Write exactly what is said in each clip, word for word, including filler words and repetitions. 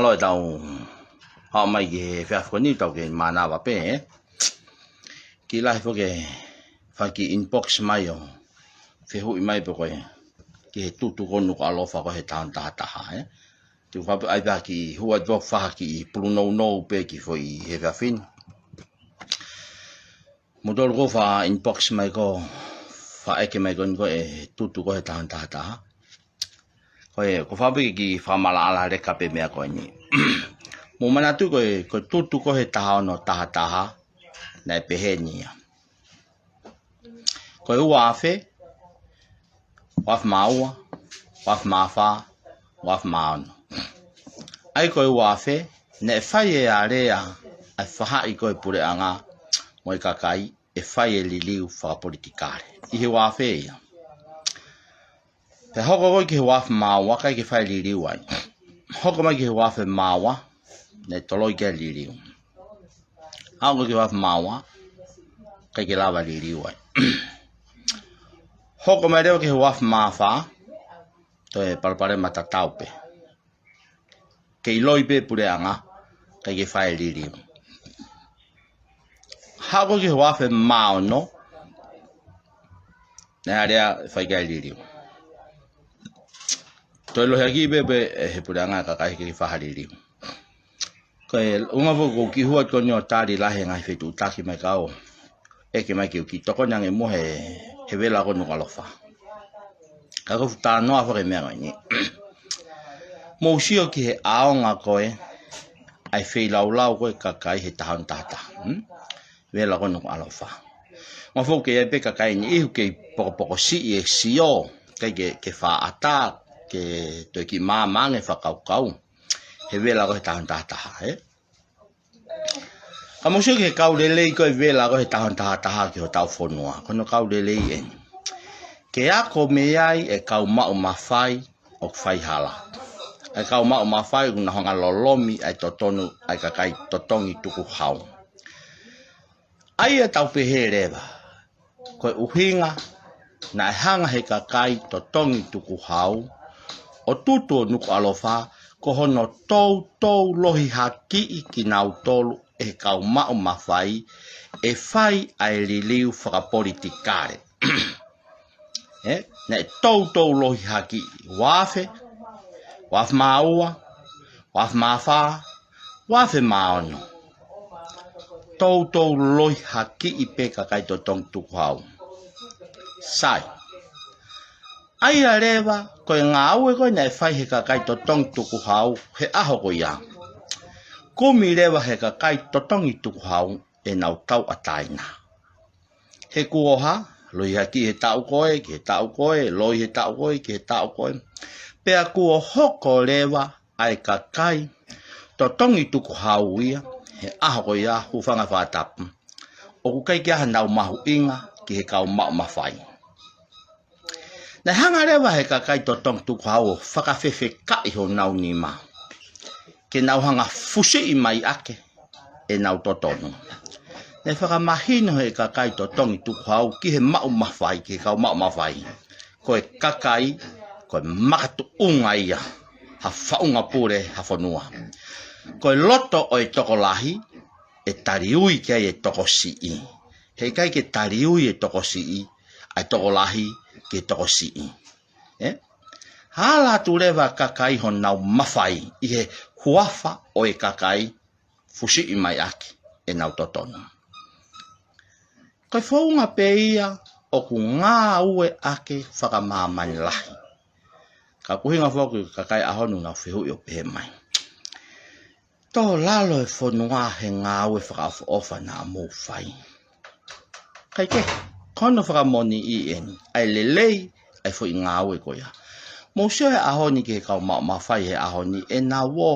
Mālō e tau haʻu mai ki he efiafi ko eni, tau kei mānava pē, ē. Kiʻi lahi foki e fai kiʻi inbox mai ʻo fehuʻi mai pē ko ē ki he tutu ko ē ʻo Nukuʻalofa ko ē he taha ono taha taha, ē. Te u fai pē ʻai pē ha kiʻi hua atu, fai ha kiʻi pulunounou pē ki he foʻi efiafi ni. Mou tolu ʻoku faʻa inbox mai ko ē, faʻa ʻeke mai ko eni ko ē e tutu ko ē he taha ono taha taha. Ko e, ʻoku ou fakaʻamu pē ke fakamaʻalaʻala leka pē meʻa ko eni. Mou manatu ko e, ko e tutu ko ē he taha ono taha taha, naʻe pehē ni ia. Ko e ua afe, ua afe mā ua, ua afe mā fā, ua afe mā ono. ʻA ia ko e ua afe, naʻe fai e alea ʻa e faʻahi ko ē puleʻanga mo e kakai, ʻe fai e liliu fakapolitikale. ʻI he ua afe ia. Pea hoko ko ē ki he ua afe mā ua, ʻikai ke fai liliu ai. Hoko mai ki he ua afe mā ua, naʻe toloi ki ai e liliu. Aʻu ko ē ki he ua afe mā ua, ʻikai ke lava liliu ai. Hoko mai leva ki he ua afe mā fā, toe palopalema tatau pē. Kei loi pē puleʻanga, ʻikai ke fai liliu. Haʻu ko ē ki he ua afe mā ono, naʻe alea fai ki ai e liliu. Toe lohiakiʻi pē pē ʻe he puleʻanga e kakai, ʻikai ke fai ha liliu. Ko e ʻuhinga foki ʻoku ou kiʻi hua atu ko eni ʻo tali lahi e ngaahi fetuʻutaki mai kau ʻeke mai ke u kiʻi tokoni ange muʻa he, he vela ko ē ʻo Nukuʻalofa. Ka ʻoku ou fuʻu talanoa foki ki he meʻa ko eni. Mou sio ki he ʻaonga ko ē ʻa e feilaulau ko ē ʻa e kakai he taha ono taha taha, hmm? Vela ko ē ʻo Nukuʻalofa. Mou fou ke ʻi ai pē kakai ni ʻoku kei pokopoko siʻi e sio, ʻikai ke, ke faʻa ʻatā, ke toe kiʻi maama ange e fakakaukau he vela ko ē he taha ono taha taha, ē? Ka mou sio ki he kau lelei ko ē vela ko ē he taha ono taha taha ki hotau fonua. Ko hono kau lelei eni. Ke ako mei ai e kau maʻu mafai ʻoku fai hala. E kau maʻu mafai ʻoku nau hanga ʻo lolomi ʻa e totonu ʻa e kakai totongi tukuhau. ʻA ia tau pehē leva, ko e ʻuhinga naʻe hanga ʻe he kakai totongi tukuhau ʻo tutu ʻo Nukuʻalofa, ko hono toutou lohiakiʻi kinautolu ʻe he kau maʻu mafai ʻe fai ʻa e liliu fakapolitikale. Ē, naʻe toutou lohiakiʻi, ua afe, ua afe mā ua, ua afe mā fā, ua afe mā ono. Toutou lohiakiʻi pē kakai totongi tukuhau. Sai. ʻA ia leva, ko e ngāue ko ē naʻe fai ʻe he kakai totongi tukuhau he ʻaho ko ia. Kumi leva ʻe he kakai totongi tukuhau ʻenau tauʻatāina. He kuo hā, lohiakiʻi he taʻu ko ē, ki he taʻu ko ē, loi he taʻu ko ē, ki he taʻu ko ē. Pea kuo hoko leva ʻa e kakai totongi tukuhau ia, he ʻaho ko ia, hūfanga he fakatapu, ʻoku ʻikai ke ʻi ai hanau mahuʻinga ki he kau maʻu mafai. Naʻe hanga leva ʻe he kakai totongi tukuhau ʻo fakafefekaʻi honau nima ke nau hanga ʻo fusiʻi mai ʻaki ʻenau totonu. Naʻe fakamahino ʻe he kakai totongi tukuhau ki he maʻu mafai, ki he kau maʻu mafai, ko e kakai ko e makatuʻunga ia ha faʻunga pule ha fonua. Ko e loto ʻo e tokolahi ʻe taliui ki ai e tokosiʻi. Heʻikai ke taliui e tokosiʻi ʻa e tokolahi ki he tokosiʻi. Ē? Hala atu leva e kakai honau mafai ʻi he huafa ʻo e kakai fusiʻi mai ʻaki ʻenau totonu. Ko e founga pē ia ʻoku ngāueʻaki fakamāmani lahi. Ka ʻoku ʻuhinga foki ki he kakai ʻaho ni ʻoku nau fehuʻi ʻo pehē mai, tō lalo e fonua he ngāue fakaʻofoʻofa naʻa mou fai. Kae kehe, ko hono fakamoʻoniʻi eni, ʻa e lelei ʻa e foʻi ngāue ko ia. Mou sio he ʻaho ni ki he kau maʻu mafai he ʻaho ni, ʻenau ō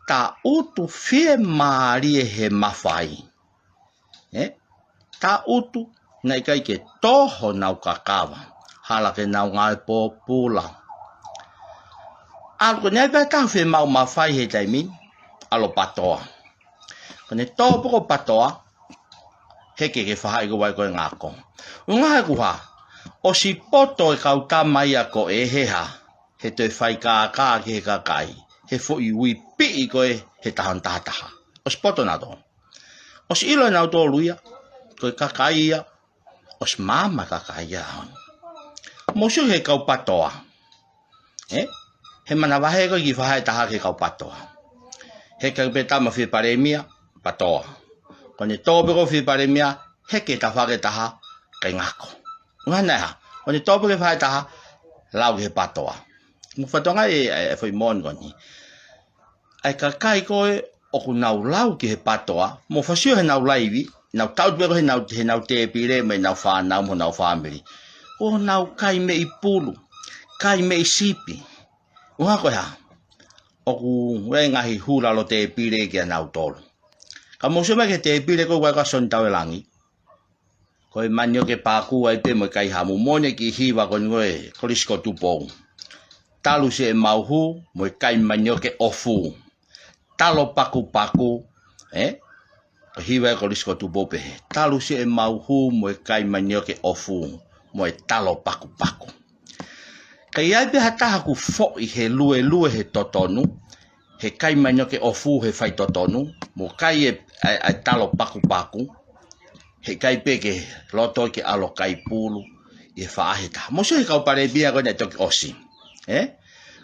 taʻutu fiemālie he mafai. Ē? Taʻutu, naʻe ʻikai ke tō honau kakava. Hala ke nau ngāue pōpula. ʻAlu ko eni, ʻi ai pē ha taha fie maʻu mafai he taimi ni, ʻalu ʻo patoa. Ko ʻene tō pē ko ē ʻo patoa, heke ke faʻahi ko ē ʻo ʻai ko ē ngako. ʻUhinga he kuo hā, ʻosi poto e kau tama ia ko ē he hā, he toe fai kākā ki he kakai, he foʻi ui piʻi ko ē he taha hono taha taha. ʻOsi poto nautolu. ʻOsi ʻilo ʻe nautolu ia, ko e kakai ia, ʻosi maama e kakai ia ʻaho ni. Mou sio he kau PATOA. Ē? He manavahē ko ē ki he faʻahi ʻe taha ki he kau PATOA. He ʻikai pē tama fie palēmia, PATOA. Ko ʻene tō pē ko ē fie palēmia, heke he tafaʻaki ʻe taha, kae ngako. ʻUhinga ʻe hā? Ko ʻene tō pē ki he faʻahi ʻe taha, lau ki he PATOA. Mou fakatokangaʻi e, e, e foʻi moʻoni ko eni. ʻA e kakai ko ē ʻoku nau lau ki he PATOA, mou fakasio heʻenau laivi, nau tautu pē ko ē heʻenau, heʻenau tēpile, mo ʻenau fānau, mo honau fāmili. ʻOku nau kai meʻi pulu, kai meʻi sipi. ʻUhinga ko e hā? ʻOku ʻi ai e ngaahi hū lalo tēpile kia nautolu. Ka mou sio mai ki he tēpile ko ē ʻa Sione Tauelangi. Ko e manioke paku ai pē mo e kai hamu, mo ʻene kiʻi hiva ko eni ko ē, Kolisi ko Tupou. Talu siʻemau hū mo e kai manioke ʻofu. Talo pakupaku, ē? Ko e hiva ʻa Kolisi ko Tupou pehē. Talu siʻemau hū mo e kai manioke ʻofu, mo e talo pakupaku. Ka ʻi ai pē ha taha ʻoku foʻi he luelue he totonu, he kai manioke ʻofu he faitotonu, mo kai e, ʻa e, ʻa e talo pakupaku, heʻikai pē ke loto ke ʻalu ʻo kai pulu ʻi he faʻahi ʻe taha. Mou sio he kau palēmia ko ē naʻe toki ʻosi. Ē?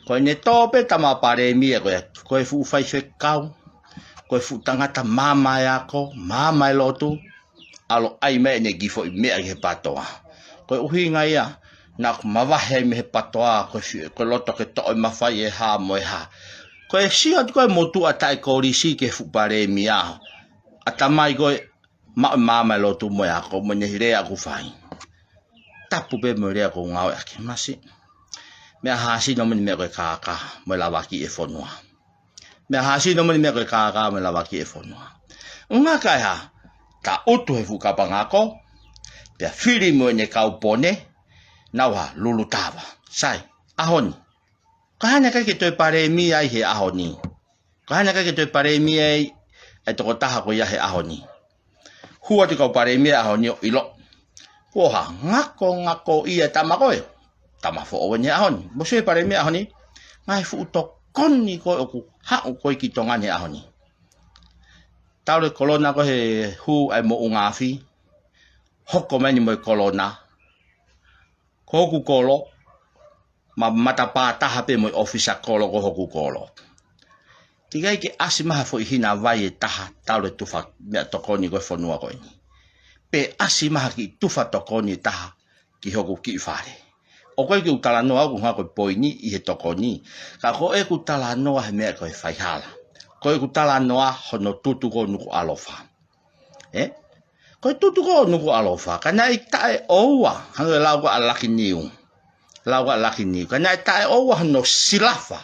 Ko ʻene tō pē tama palēmia ko ē, ko e fuʻu faifekau, ko e fuʻu tangata maama e ako, maama e lotu, ʻalu ʻo ʻai mai ʻene kiʻi foʻi meʻa ki he PATOA. Ko e ʻuhinga ia, naʻa ku mavahe ai mei he PATOA, ko e fi-, ko e loto ke toʻo e mafai ʻe hā mo e hā. Ko e sio atu ko ē motuʻa taʻekolisi ki he fuʻu palēmia. ʻAtamai ko ē, maʻu e maama e lotu mo e ako, mo ʻene lea ʻoku fai. Tapu pē mo e lea ʻoku ngāueʻaki, masiʻi. Meʻa hā sino mo ʻene meʻa ko e kākā, mo e lavakiʻi e fonua. Meʻa hā sino mo ʻene meʻa ko e kākā mo e lavakiʻi e fonua. ʻUhinga kae hā, ta utu he fuʻu kapangako, pea fili mo ʻene kaupone, nau hā lulu tava. Sai, ʻaho ni. Ko e hā naʻe ʻikai ke toe palēmia ai he ʻaho ni. Ko e hā naʻe ʻikai ke toe palēmia ai e tokotaha ko ia he ʻaho ni. Hū atu e kau palēmia ʻaho ni ʻo ʻilo. Kuo hā, ngako, ngako ia e tama ko ē. Tama foʻou eni he ʻaho ni. Mou sio he palēmia ʻaho ni. Ngaahi fuʻu tokoni ko ē ʻoku haʻu ko ē ki Tonga ni he ʻaho ni. Talu e kolona ko ē he hū ai mo ʻUngafi. Hoko mai eni mo e kolona. Ko hoku kolo, ma-, matapā taha pē mo e ʻōfisa kolo ko hoku kolo. Teʻeki ai ke ʻasi mai ha foʻi hina vai ʻe taha talu e tufa meʻatokoni ko ē fonua ko eni. Pe ʻasi mai ha kiʻi tufa tokoni ʻe taha ki hoku kiʻi fale. ʻOku ʻikai ke u talanoa au ko e ngaahi ko e poini ʻi he tokoni. Ka ko ʻeku talanoa he meʻa ko e faihala. Ko ʻeku talanoa hono tutu ko ē ʻo Nukuʻalofa. Ē? Ko e tutu ko ē ʻo Nukuʻalofa, ka naʻe taʻeʻoua, hangē ko e lau ko ē ʻa Lucky Niu. Lau ko ē ʻa Lucky Niu. Ka naʻe taʻeʻoua hono silafa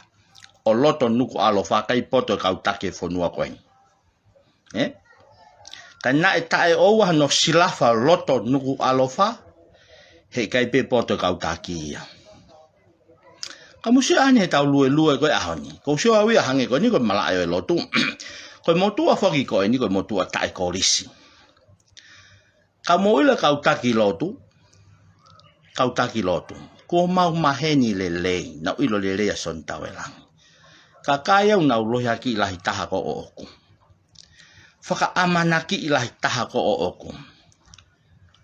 ʻo loto Nukuʻalofa, ʻikai poto e kau taki e fonua ko eni. Ē? Ka naʻe taʻeʻoua hono silafa ʻo loto Nukuʻalofa, heʻikai pē poto e kau taki ia. Ka mou sio ʻanai he tau luelue ko ē ʻaho ni. Ko u sio au ia hangē ko eni ko e malaʻe ʻo e lotu. Ko e motuʻa foki ko eni ko e motuʻa taʻekolisi. Ka mou ʻilo e kau taki lotu. Kau taki lotu. Kuo mau maheni lelei. Nau ʻilo lelei ʻa Sione Tauelangi. Kakai au nau lohiakiʻi lahi taha ko ʻoʻoku. Fakaʻamanakiʻi lahi taha ko ʻoʻoku.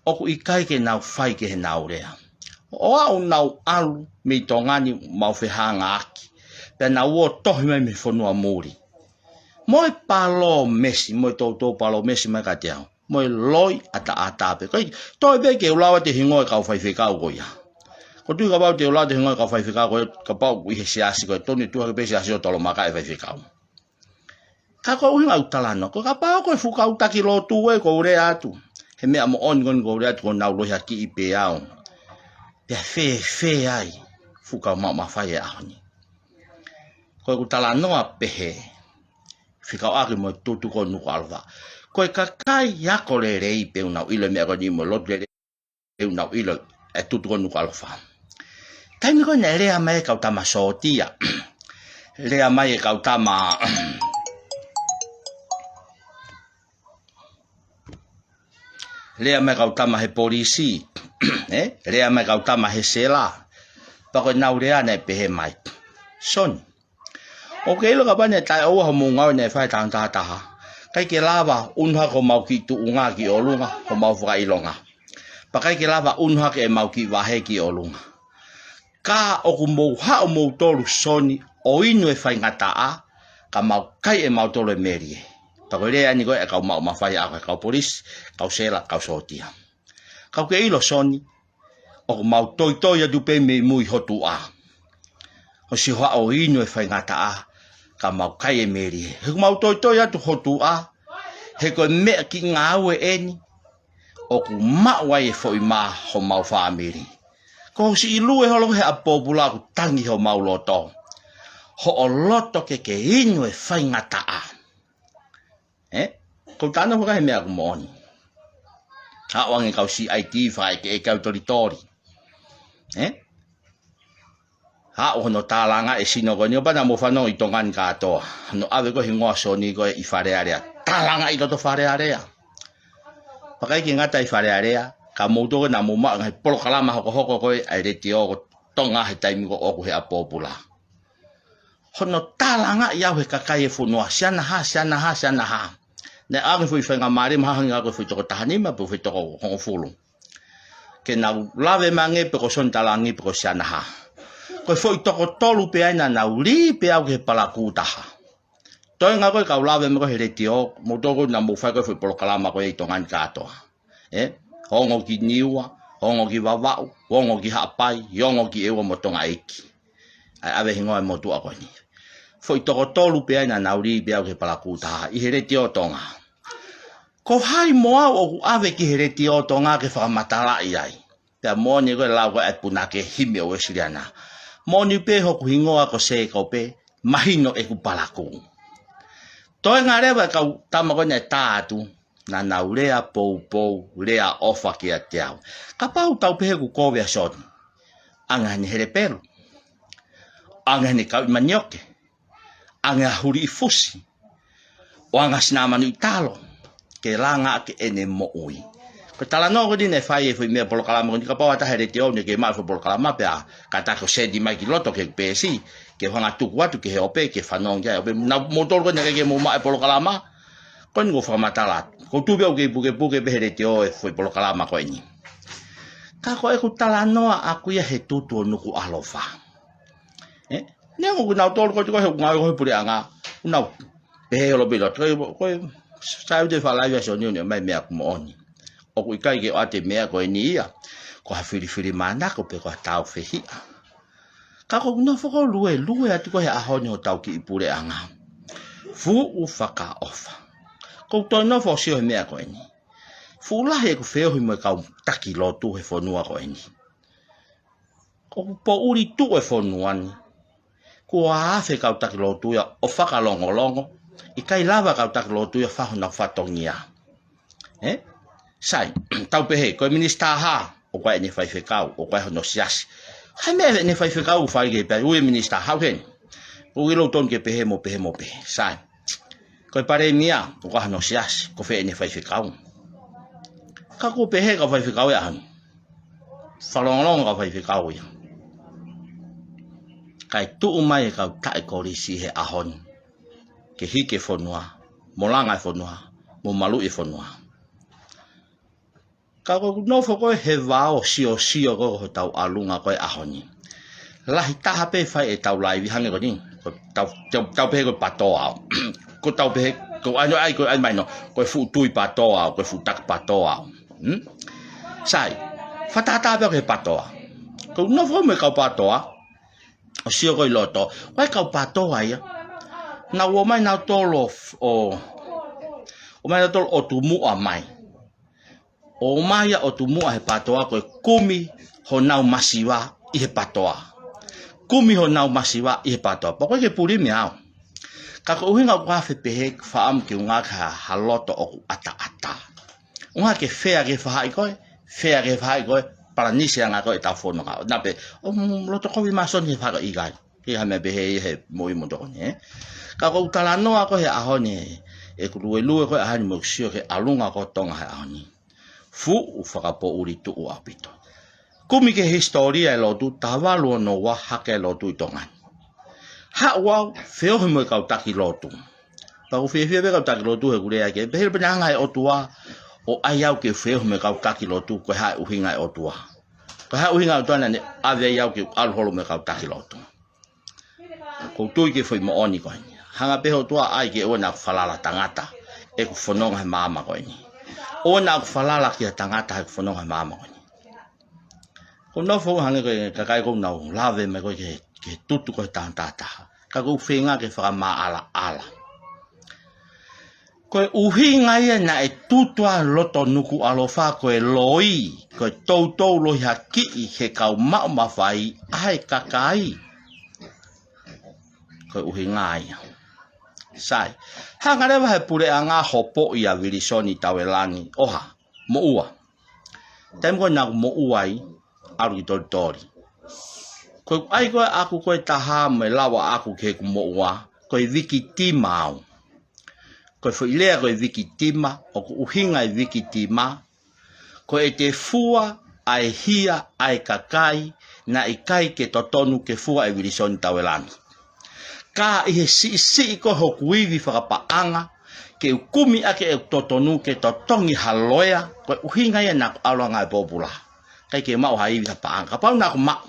ʻOku ʻikai ke nau fai ke he nau lea. ʻO aʻu nau ʻalu mei Tonga ni mau fehangaaki. Pea nau ō tohi mai mei fonua muli. Mo e palōmesi, mo e toutou palōmesi mai kiate au. Mo e loi ʻataʻatā pē. Ko e, toe pē ke u lau atu e hingoa e kau faifekau ko ia. Ko tui kapau te u lau atu e hingoa e kau faifekau ko ia, kapau ʻi he siasi ko e tonu tuha ke pē siasi ʻo tolomaka e faifekau. Ka ko e ʻuhinga ʻeku talanoa, ko e kapau ko e fuʻu kau taki lotu ē ko u lea atu. He meʻa moʻoni ko eni ko u lea atu ko nau lohiakiʻi pē au. Pea fēfē ai, fuʻu kau maʻu mafai e ʻaho ni. Ko ʻeku talanoa pehē, fekauʻaki mo e tutu ko ē ʻo Nukuʻalofa. Ko e kakai ako lelei pē ʻoku nau ʻilo e meʻa ko eni mo e lotu lelei ʻoku nau ʻilo e tutu ko ē ʻo Nukuʻalofa. Taimi ko ē naʻe lea mai e kau tama sōtia. Lea mai e kau tama, lea mai e kau tama he polisi. Ē? Lea mai e kau tama he sela. Pea ko ʻenau lea naʻe pehē mai. Sione, ʻOku ke ʻilo kapau naʻe taʻeʻoua hoʻomou ngāue naʻe fai ʻe he taʻu taha taha, ʻikai ke lava ʻunu hake homau kiʻi tuʻunga ki ʻolunga, homau fakaʻilonga. Pea ʻikai ke lava ʻunu hake ʻemau kiʻi vahe ki ʻolunga. Ka ʻoku mou haʻu moutolu Soni ʻo inu e faingataʻa, ka mau kai ʻe mautolu e melie. Pea ko e lea eni ko ē ʻa e kau maʻu mafai, ʻa e kau polisi, kau sela, kau sōtia. Ka ʻoku ke ʻilo Soni, ʻoku mau toitoi atu pē mei mui ho tuʻa. Ho sio haʻu ʻo inu e faingataʻa, ka mau kai e melie. He ʻoku mau toitoi atu ho tuʻa, he ko e meʻa kiʻi ngāue eni, ʻoku maʻu ai e foʻi mā homau fāmili. Ko ho siʻi lue holo he ʻapi pōpula ʻoku tangi homau loto. Hoʻo loto ke ke inu e faingataʻa. Ē? Ko u talanoa fakahe meʻa ʻoku moʻoni. Haʻu ange kau C I D fakaʻekeʻeke ʻo tolitoli. Ē? Haʻu hono tālangaʻi e sino ko eni, ʻo pehē naʻa mou fanongo ʻi Tonga ni kātoa. Hono ʻave ko ē hingoa Soni ko ē ʻi Fale Alea. Tālangaʻi loto Fale Alea. Pea ʻikai ke ngata ʻi Fale Alea, ka moutolu naʻa mou maʻu e ngaahi polokalama hokohoko ko ē ʻa e Letiō ko Tonga he taimi ko ē ʻoku ou ʻi he ʻapi pōpula. Hono tālangaʻi au he kakai e fonua, Siana hā, Siana hā, Siana hā. Naʻe ʻange foʻi faingamālie mahalo hangē ko e foʻi toko taha nima pe foʻi toko hongofulu. Ke nau lave mai ange pe ko Soni Talaange pe ko Siana hā. Ko e foʻi toko tolu pē ai naʻa nau lī pē au ki he palakū taha. Toenga ko ē kau lave mai ko ē he Letiō, moutolu naʻa mou fai ko ē foʻi polokalama ko ē ʻi Tonga ni kātoa. Ē? Ongo ki Niua, ongo ki Vavaʻu, ongo ki Haʻapai, ongo ki ʻEua mo Tonga ʻEiki. ʻA e ʻave hingoa e motuʻa ko eni. Foʻi toko tolu pē ai naʻa nau lī pē au ki he palakū taha ʻi he Letiō Tonga. Ko hai mo au ʻoku ʻave ki he Letiō Tonga ke fakamatalaʻi ai? Pea moʻoni ko e lau ko ē ʻa e punake himi ʻo Uēsiliana. Moʻoni pē hoku hingoa ko Sēkope, mahino ʻeku palakū. Toenga leva e kau tama ko ē naʻe tā atu, naʻa nau lea poupou, lea ʻofa kiate au. Kapau tau pehē ʻoku kovi ʻa Soni. ʻAnge haʻane hele pelu. ʻAnge haʻane kauʻi manioke. ʻAnge ha huliʻi fusi. ʻO ʻange ha sina manuʻi talo. Ke langa ʻaki ʻene moʻui. Ko e talanoa ko eni naʻe fai e foʻi meʻa polokalama ko eni kapau ʻe ʻatā he Letiō naʻa ke maʻu e foʻi polokalama pea kātaki ʻo send mai ki loto ki he peesi. Ke u hanga ʻo tuku atu ki he ope, ke fanongo ki ai e ope. Naʻa moutolu ko ē naʻe ʻikai ke mou maʻu e polokalama. Ko eni ʻoku ou fakamatala atu. Ko u tui pē ʻoku kei pukepuke pē he Letiō e foʻi polokalama ko eni. Ka ko ʻeku talanoa ʻaku ia he tutu ʻo Nukuʻalofa. Ē? Neongo ʻoku nau tolu ko ē ʻoku ngāue ko ē he puleʻanga. ʻOku nau pehē holo pē ʻi loto. Ko e, ko e, sai ʻoku te fakalaivi ʻa Soni ʻo ne ʻomai meʻa ʻoku moʻoni. ʻOku ʻikai ke ʻoatu e meʻa ko eni ia ko ha filifilimānako pe ko ha tāufehiʻa. Ka ko u nofo ko ē ʻo luelue atu ko ē he ʻaho ni hotau kiʻi puleʻanga. Fuʻu fakaʻofa. Ko u toe nofo ʻo sio he meʻa ko eni. Fuʻu lahi ʻeku feohi mo e kau taki lotu he fonua ko eni. Ko u poʻuli tuʻu e fonua ni. Kuo afe kau taki lotu ia ʻo fakalongolongo. ʻIkai lava kau taki lotu ia ʻo fai honau fatongia. Ē? Sai, tau pehē, ko e minisitā hā, ʻoku ʻi ai ʻene faifekau, ʻoku ʻi ai hono siasi. Hai meʻa ʻene faifekau, fai ke pehē, ui minisitā hā ʻoku heni. ʻOku ʻikai lolotonga ke pehē mo pehē mo pehē. Sai. Ko e palēmia, ʻoku ʻi ai hono siasi, ʻoku fai ʻene faifekau. Ka ʻoku pehē kau faifekau ia hanu. Fakalongolongo kau faifekau ia. Kae tuʻu mai e kau taʻekolisi he ʻaho ni. Ke hiki e fonua, mo langa e fonua, mo maluʻi e fonua. Ka ko u nofo ko ē he vao siosio ko ē hotau ʻalunga ko ē ʻaho ni. Lahi taha pē fai ʻetau laivi hangē ko eni. Ko tau, tau, tau pehē ko e patoa. Ko tau pehē, ko ʻai no ʻai, ko ʻai mai no. Ko e fuʻu tui patoa, ko e fuʻu taki patoa. Hmm? Sai, fakatātā pē au ki he patoa. Ko u nofo mo e kau patoa, ʻo sio ko ē ʻi loto. Ko e kau patoa ia. Naʻa nau ō mai nautolu ʻo, ʻo, ō mai nautolu ʻo tumuʻa mai. ʻO mai ia ʻo tumuʻa he patoa ko e kumi honau masiva ʻi he patoa. Kumi honau masiva ʻi he patoa. Pea ko e ke puli mei au. Ka ko e ʻuhinga ʻoku ou fie pehē ke fakaʻamu ke u ngāueʻaki ha, ha loto ʻoku ʻataʻatā. ʻUhinga ke fea ke fahaʻi koe, fea ke fahaʻi koe, palanisi ʻa e ngāue ko ē ʻetau fononga. Naʻa pē, ʻo, mm, loto kovi mai Soni he fakaʻikai. Ke ha meʻa pehē ia he moʻui mo tokoni, ē? Ka ko u talanoa ko ē he ʻaho ni, ʻeku luelue ko ē ʻaho ni mo ʻeku sio ki he ʻalunga ko ē ʻo Tonga he ʻaho ni. Fuʻu fakapoʻuli tuʻu ʻaupito. Kumi ki he hisitōlia e lotu, taha valu ono ua hake e lotu ʻi Tonga ni. Haʻu au, feohi mo e kau taki lotu. Pea ʻoku fiefia pē kau taki lotu he ʻoku lea ke, pehē pē naʻa ngaahi ʻOtua, ʻo ʻai au ke feohi mo e kau taki lotu, ko e hā e ʻuhinga e ʻOtua. Ko e hā e ʻuhinga e ʻOtua naʻa ne ʻave ai au ke ʻalu holo mo e kau taki lotu. ʻOku ou tui ki he foʻi moʻoni ko eni. Hanga pē ʻOtua ʻai ke ʻoua naʻa ku falala tangata, ʻeku fononga he māmani ko eni. ʻOua naʻa ku falala ki ha tangata, ʻeku fononga he māmani ko eni. ʻOku ou nofo hangē ko e kakai ʻoku nau lave mai ko e ke, ke tutu ko e taha taha. Ka ʻoku ou feinga ke fakamaʻalaʻala. Ko e ʻuhinga ia naʻe tutu ai loto Nukuʻalofa ko e loi, ko e toutou lohiakiʻi he kau maʻu mafai ʻa e kakai. Ko e ʻuhinga ia. Sai. Hanga leva he puleʻanga hopoʻi ʻa Vilisoni Tauelangi ʻo hā, moʻua. Taimi ko ē naʻa ku moʻua ai, ʻalu ki Tolitoli. Ko e ʻai ko ē ʻaku ko e taha mo e lava ʻaku ki heʻeku moʻua, ko e vikitima au. Ko e foʻi lea ko e vikitima, ʻoku ʻuhinga e vikitima, ko e te fua ʻa e hia ʻa e kakai naʻe ʻikai ke totonu ke fua ʻe Vilisoni Tauelangi. Ka ʻi he siʻisiʻi ko ē hoku ivi fakapaʻanga, ke u kumi ʻaki ʻeku totonu ke totongi ha loea, ko e ʻuhinga ia naʻa ku ʻalu ʻa Ngāue Pōpula. ʻIkai ke maʻu ha ivi ha paʻanga, kapau naʻa ku maʻu.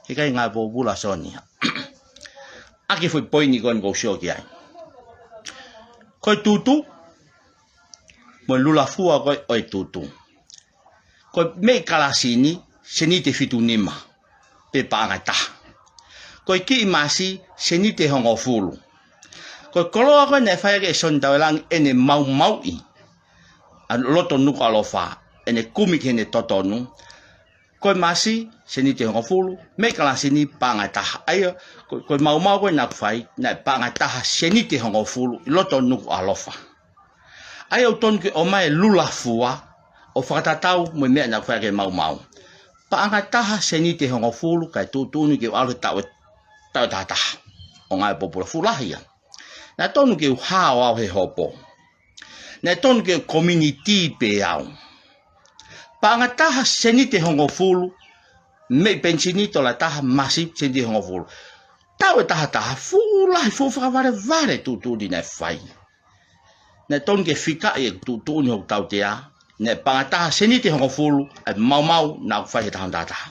He ʻikai Ngāue Pōpula Soni ia. ʻAki e foʻi poini ko eni ʻoku ou sio ki ai. Ko e tutu, mo e lula fua ko ē ʻo e tutu. Ko e meʻi kalasini, seniti ʻe fitu nima, pe paʻanga ʻe taha. Ko e kiʻi masi, seniti ʻe hongofulu. Ko e koloa ko ē naʻe fai ʻaki ʻe Soni Tauelangi ʻene maumauʻi ʻa loto Nukuʻalofa, ʻene kumi ki heʻene totonu. Ko e masi, seniti ʻe hongofulu, meʻi kalasini paʻanga ʻe taha. ʻA ia, ko, ko e maumau ko ē naʻa ku fai, naʻe paʻanga ʻe taha seniti ʻe hongofulu, ʻi loto Nukuʻalofa. ʻA ia ʻoku tonu ke ʻomai e lula fua, ʻo fakatatau mo e meʻa naʻa ku fai ʻaki e maumau. Paʻanga ʻe taha seniti ʻe hongofulu, kae tuʻutuʻuni ke u ʻalu he taʻu ʻe, taʻu ʻe taha taha. ʻO Ngāue Pōpula, fuʻu lahi ia. Naʻe tonu ke u hao au he hopo. Naʻe tonu ke u community pē au. Paʻanga ʻe taha seniti ʻe hongofulu, meʻi penisini tola ʻe taha masi seniti ʻe hongofulu. Taʻu ʻe taha taha, fuʻu lahi, fuʻu fakavalevale tuʻutuʻuni naʻe fai. Naʻe tonu ke fikaʻi e tuʻutuʻuni hoku tautea, naʻe paʻanga ʻe taha seniti ʻe hongofulu, ʻa e maumau naʻa ku fai he taha ono taha taha.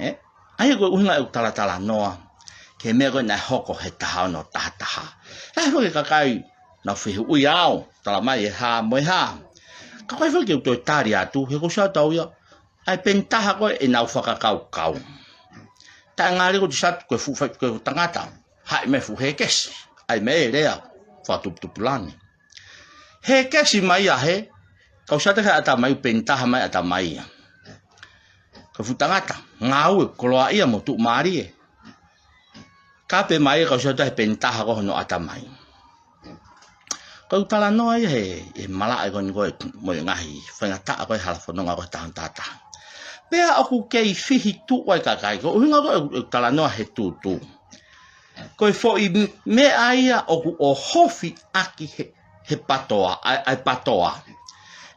Ē? ʻA ia ko e ʻuhinga ʻeku talatalanoa ki he meʻa ko ē naʻe hoko he taha ono taha taha. Lahi foki e kakai naʻa nau fehuʻi au, talamai e hā mo e hā. Ka ʻoku ʻikai foki ke u toe tali atu, he ʻoku ou sio atu au ia, ʻa e peni taha ko ē ʻenau fakakaukau. Taʻe ngali ko e te satu ko e fuʻu fai, ko e fuʻu tangata. Haʻi mai fuʻu hekesi. ʻAi mai e lea, fakatuputupulangi. Hekesi mai ia he, kau sio atu ki he ʻatamai, peni taha mai ʻatamai ia. Ko e fuʻu tangata, ngāue, koloaʻia mo tuʻumālie. Kape mai ia kau sio atu he peni taha ko hono ʻatamai. Ko e talanoa ia he, he malaʻe ko eni ko ē mo e ngaahi faingataʻa ko ē hala fononga ko ē taha ono taha taha. Pea ʻoku kei fihi tuʻu ai kakai, ko e ʻuhinga ko ē ʻeku talanoa he tutu. Ko e foʻi meʻa ia ʻoku ʻohofi ʻaki he, he patoa, ʻa e, ʻa e patoa.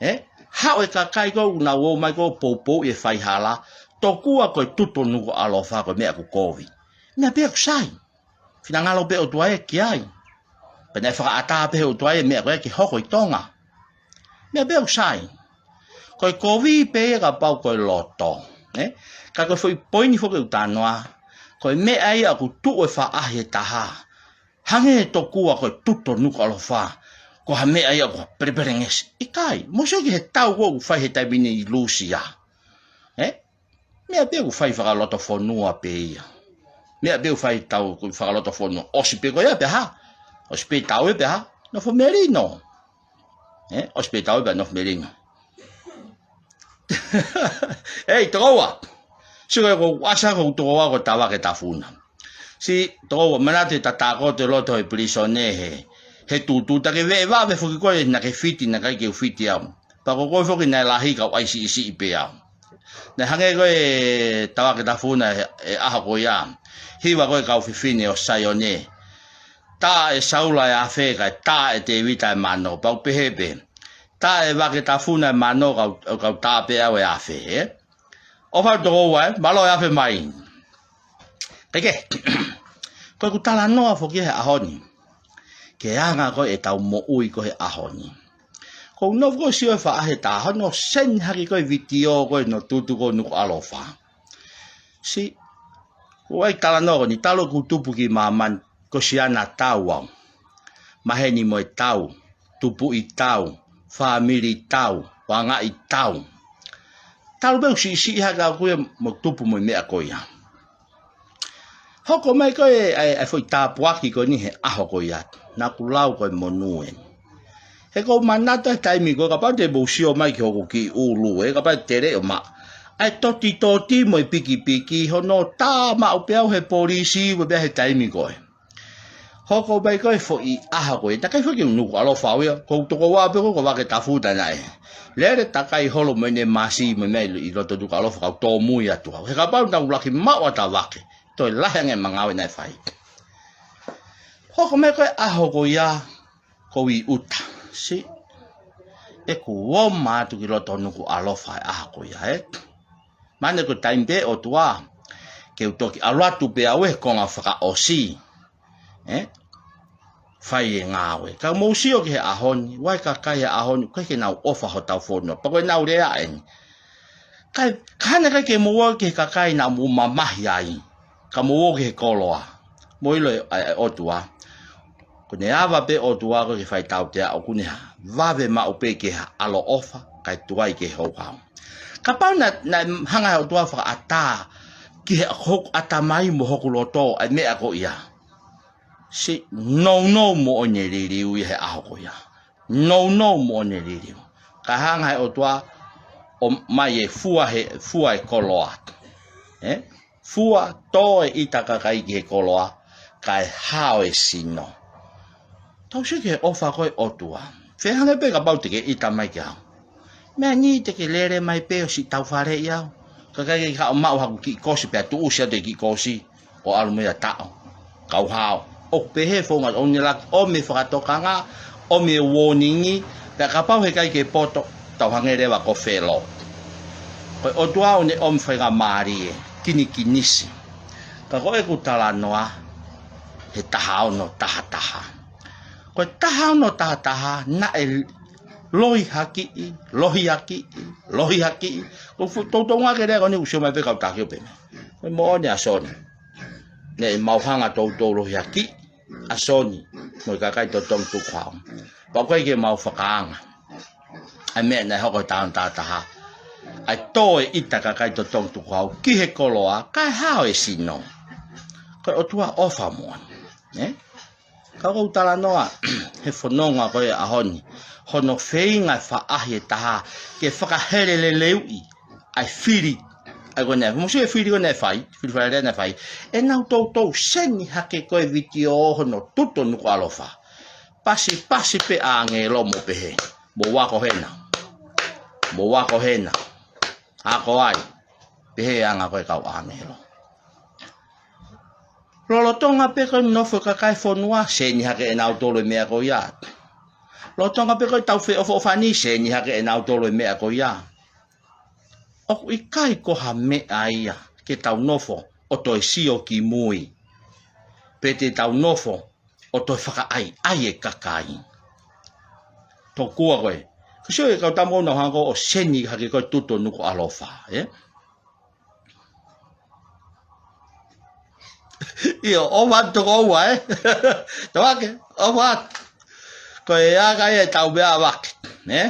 Ē? Haʻu e kakai ko ē ʻoku nau ō mai ko ē ʻo poupouʻi e faihala, tokua ko e tutu Nukuʻalofa ko e meʻa ʻoku kovi. Meʻa pē ʻoku sai. Finangalo pē ʻOtua ia ki ai. Pea naʻe fakaʻatā pē he ʻOtua ia e meʻa ko ē ke hoko ʻi Tonga. Meʻa pē ʻoku sai. Ko e kovi pē ia kapau ko e loto. Ē? Ka ko e foʻi poini foki ʻeku talanoa. Ko e meʻa ia ʻoku tuʻu e faʻahi ʻe taha. Hangē tokua ko e tutu Nukuʻalofa. Ko ha meʻa ia ʻoku pelepelengesi. ʻIkai, mou sio ki he tau ko ē ʻoku fai he taimi ni ʻi Lūsia. Ē? Meʻa pē ʻoku fai fakalotofonua pē ia. Meʻa pē ʻoku fai tau ʻoku fakalotofonua. ʻOsi pē ko ia pea hā. ʻOsi pē tau ē pea hā. Nofo melino. Ē? ʻOsi pē tau ē pea nofo melino. ʻEi, tokoua. Sio ko ʻeku ʻasa ko ʻeku tokoua ko Tavake Tafuna. Siʻi tokoua, manatu e tatā ko ē ʻo e loto he pilīsone he, he tutu, ta ke veʻe vave foki koe naʻa ke fiti, naʻe ʻikai ke u fiti au. Pea ko koe foki naʻe lahi kau ʻai siʻisiʻi pē au. Naʻe hangē ko ē Tavake Tafuna ʻi he, he ʻaho ko ia. Hiva ko ē kau fefine ʻo Saione. Tā ʻe Saula e afe kae tā ʻe Tēvita e mano. Pea u pehē pē. Tā ʻe Vake Tafuna e mano kau, kau tā pē au e afe, ē? ʻOfa atu tokoua, ē? Mālō e afe mai. Kae kehe. Ko ʻeku talanoa foki he ʻaho ni, ke anga ko ē ʻetau moʻui ko ē he ʻaho ni. Ko u nofo ko ē ʻo sio he faʻahi ʻe taha, hono seni hake ko ē vitiō ko ē hono tutu ko ē Nukuʻalofa. Siʻi, ʻoku ou talanoa ko eni talu ʻeku tupu ki māmani, ko Siana tau au. Maheni mo e tau, tupuʻi tau, fāmili tau, vangaʻi tau. Talu pē ʻeku siʻisiʻi hake au ko ē mo tupu mo e meʻa ko ia. Hoko mai ko ē ʻa e, ʻa e foʻi tāpuaki ko eni he ʻaho ko ia. Naʻa ku lau ko e monū eni. He ʻoku ou manatu he taimi ko ē, kapau te mou sio mai ki hoku kiʻi ʻulu ē, kapau te lele ʻo maʻu ʻa e totitoti mo e pikipiki, hono tā maʻu pē au he polisi, ʻo pea he taimi ko ē. Hoko mai ko ē foʻi ʻaho ko ē, naʻe ʻikai foki ke u Nukuʻalofa au ia, ko u tokoua pē ko ē ko Vake Tafuta naʻe lele takai holo mo ʻene masi mo e meʻa ʻi, ʻi loto Nukuʻalofa kau tōmui atu au. He kapau naʻa ku laki maʻu ʻa Tavake, toe lahi ange ʻema ngāue naʻe fai. Hoko mai ko ē ʻaho ko ia, ko u ʻi ʻuta. Siʻi, ʻeku ō mai atu ki loto Nukuʻalofa he ʻaho ko ia, ē. Mahalo ko e taimi pē ʻOtua ke u toki ʻalu atu pē au he konga fakaʻosi, ē, fai e ngāue. Ka mou sio ki he ʻaho ni, ʻoku ʻi ai e kakai he ʻaho ni ʻoku ʻikai ke nau ʻofa hotau fonua. Pea ko ʻenau lea eni. Kae, ka hanga ʻikai ke mou ō ki he kakai naʻa mou mamahi ai, ka mou ō ki he koloa. Mou ʻilo ē, ʻa e, ʻa e ʻOtua. Ko ʻene ava pē ʻOtua ko ē ke fai tautea ʻoku ne hā. Vave maʻu pē ke hā, ʻaloʻofa, kae tuai ke houhau. Kapau naʻe, naʻe hanga he ʻOtua fakaʻatā ki he hoku ʻatamai mo hoku loto ʻa e meʻa ko ia, siʻi nounou moʻoni e liliu ia he ʻaho ko ia. Nounou moʻoni e liliu. Ka hanga he ʻOtua ʻo ʻomai e fua he, fua e koloa. Ē? Fua, tō e ʻita kakai ki he koloa, kae hao e sino. Tau sio ki he ʻofa ko ē ʻOtua. Fehangahangai pē kapau te ke ʻita mai kia au. Meʻa ni te ke lele mai pē ʻo siʻi taufaleʻi au. Kae ʻikai ke haʻu maʻu haku kiʻi kosi pea tuʻusi atu e kiʻi kosi ʻo ʻalu mo ia taʻo. Kau hao. ʻOku pehē founga ʻoku ne laki ʻomi e fakatokanga, ʻomi e warning, pea kapau he ʻikai ke poto, tau hangē leva ko Felo. Ko e ʻOtua ʻoku ne ʻomi faingamālie, kinikinisi. Ka ko ʻeku talanoa, he taha ono taha taha. Ko e taha ono taha taha, naʻe lohiakiʻi, lohiakiʻi, lohiakiʻi. Ko fu-, toutou ngā ke lea ko eni ʻoku sio mai pē kau taki ʻo pehē. Ko e moʻoni ʻa Soni. Naʻe mau hanga toutou lohiakiʻi ʻa Soni mo e kakai totonu tukuhau. Pea ʻoku ʻikai ke mau fakaanga ʻa e meʻa naʻe hoko he taha ono taha taha. ʻA e tō e ʻita kakai totonu tukuhau ki he koloa, kae hao e sino. Ko e ʻOtua ʻofa moʻoni. Ē? Ka ʻoku ou talanoa he fononga ko ē ʻaho ni, hono feinga e faʻahi ʻe taha ke fakaheleleleuʻi ʻa e fili, ʻa e ko ē naʻe, mou sio e fili ko ē naʻe fai, fili Fale Alea naʻe fai. ʻEnau toutou seni hake ko ē vitiō hono tutu Nukuʻalofa. Pasipasi pē ʻāngelo mo pehē, mou ako hena. Mou ako hena. Ako ai. Pehē anga ko ē kau ʻāngelo. Lolotonga pē ko e nofo e kakai e fonua, seni hake ʻenautolu e meʻa ko ia. Lolotonga pē ko e tau feʻofoʻofani, seni hake ʻenautolu e meʻa ko ia. ʻOku ʻikai ko ha meʻa ia ke tau nofo ʻo toe sio ki mui, pe te tau nofo ʻo toe fakaʻaiʻai e kakai. Tokua ko ē. Ko e sio e kau tama ʻoku nau hanga ʻo seni hake ko ē tutu Nukuʻalofa, ē? ʻIo, ʻofa atu toko ua, ē? Tavake, ʻofa atu. Ko e anga ia ʻetau meʻa vake, ē?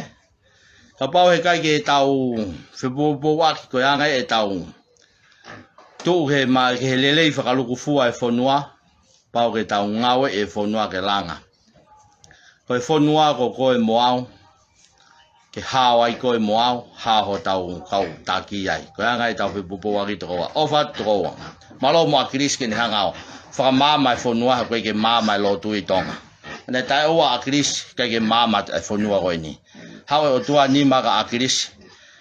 Kapau he ʻikai ke tau fepoupouaki, ko e anga ia ʻetau tuʻu ke ma-, ke he lelei fakalukufua e fonua, pau ke tau ngāue e fonua ke langa. Ko e fonua ko koe mo au, ke hao ai koe mo au, hao hotau kau taki ai. Ko e anga ia ʻetau fepoupouaki toko ua. ʻOfa atu toko ua. Mālō mo ʻAkilisi ke ne hanga ʻo fakamaama e fonua, he ʻoku ʻikai ke maama e lotu ʻi Tonga. Naʻe taʻeʻoua ʻAkilisi, ʻikai ke maama e fonua ko eni. Haʻu e ʻOtua nima kia ʻAkilisi,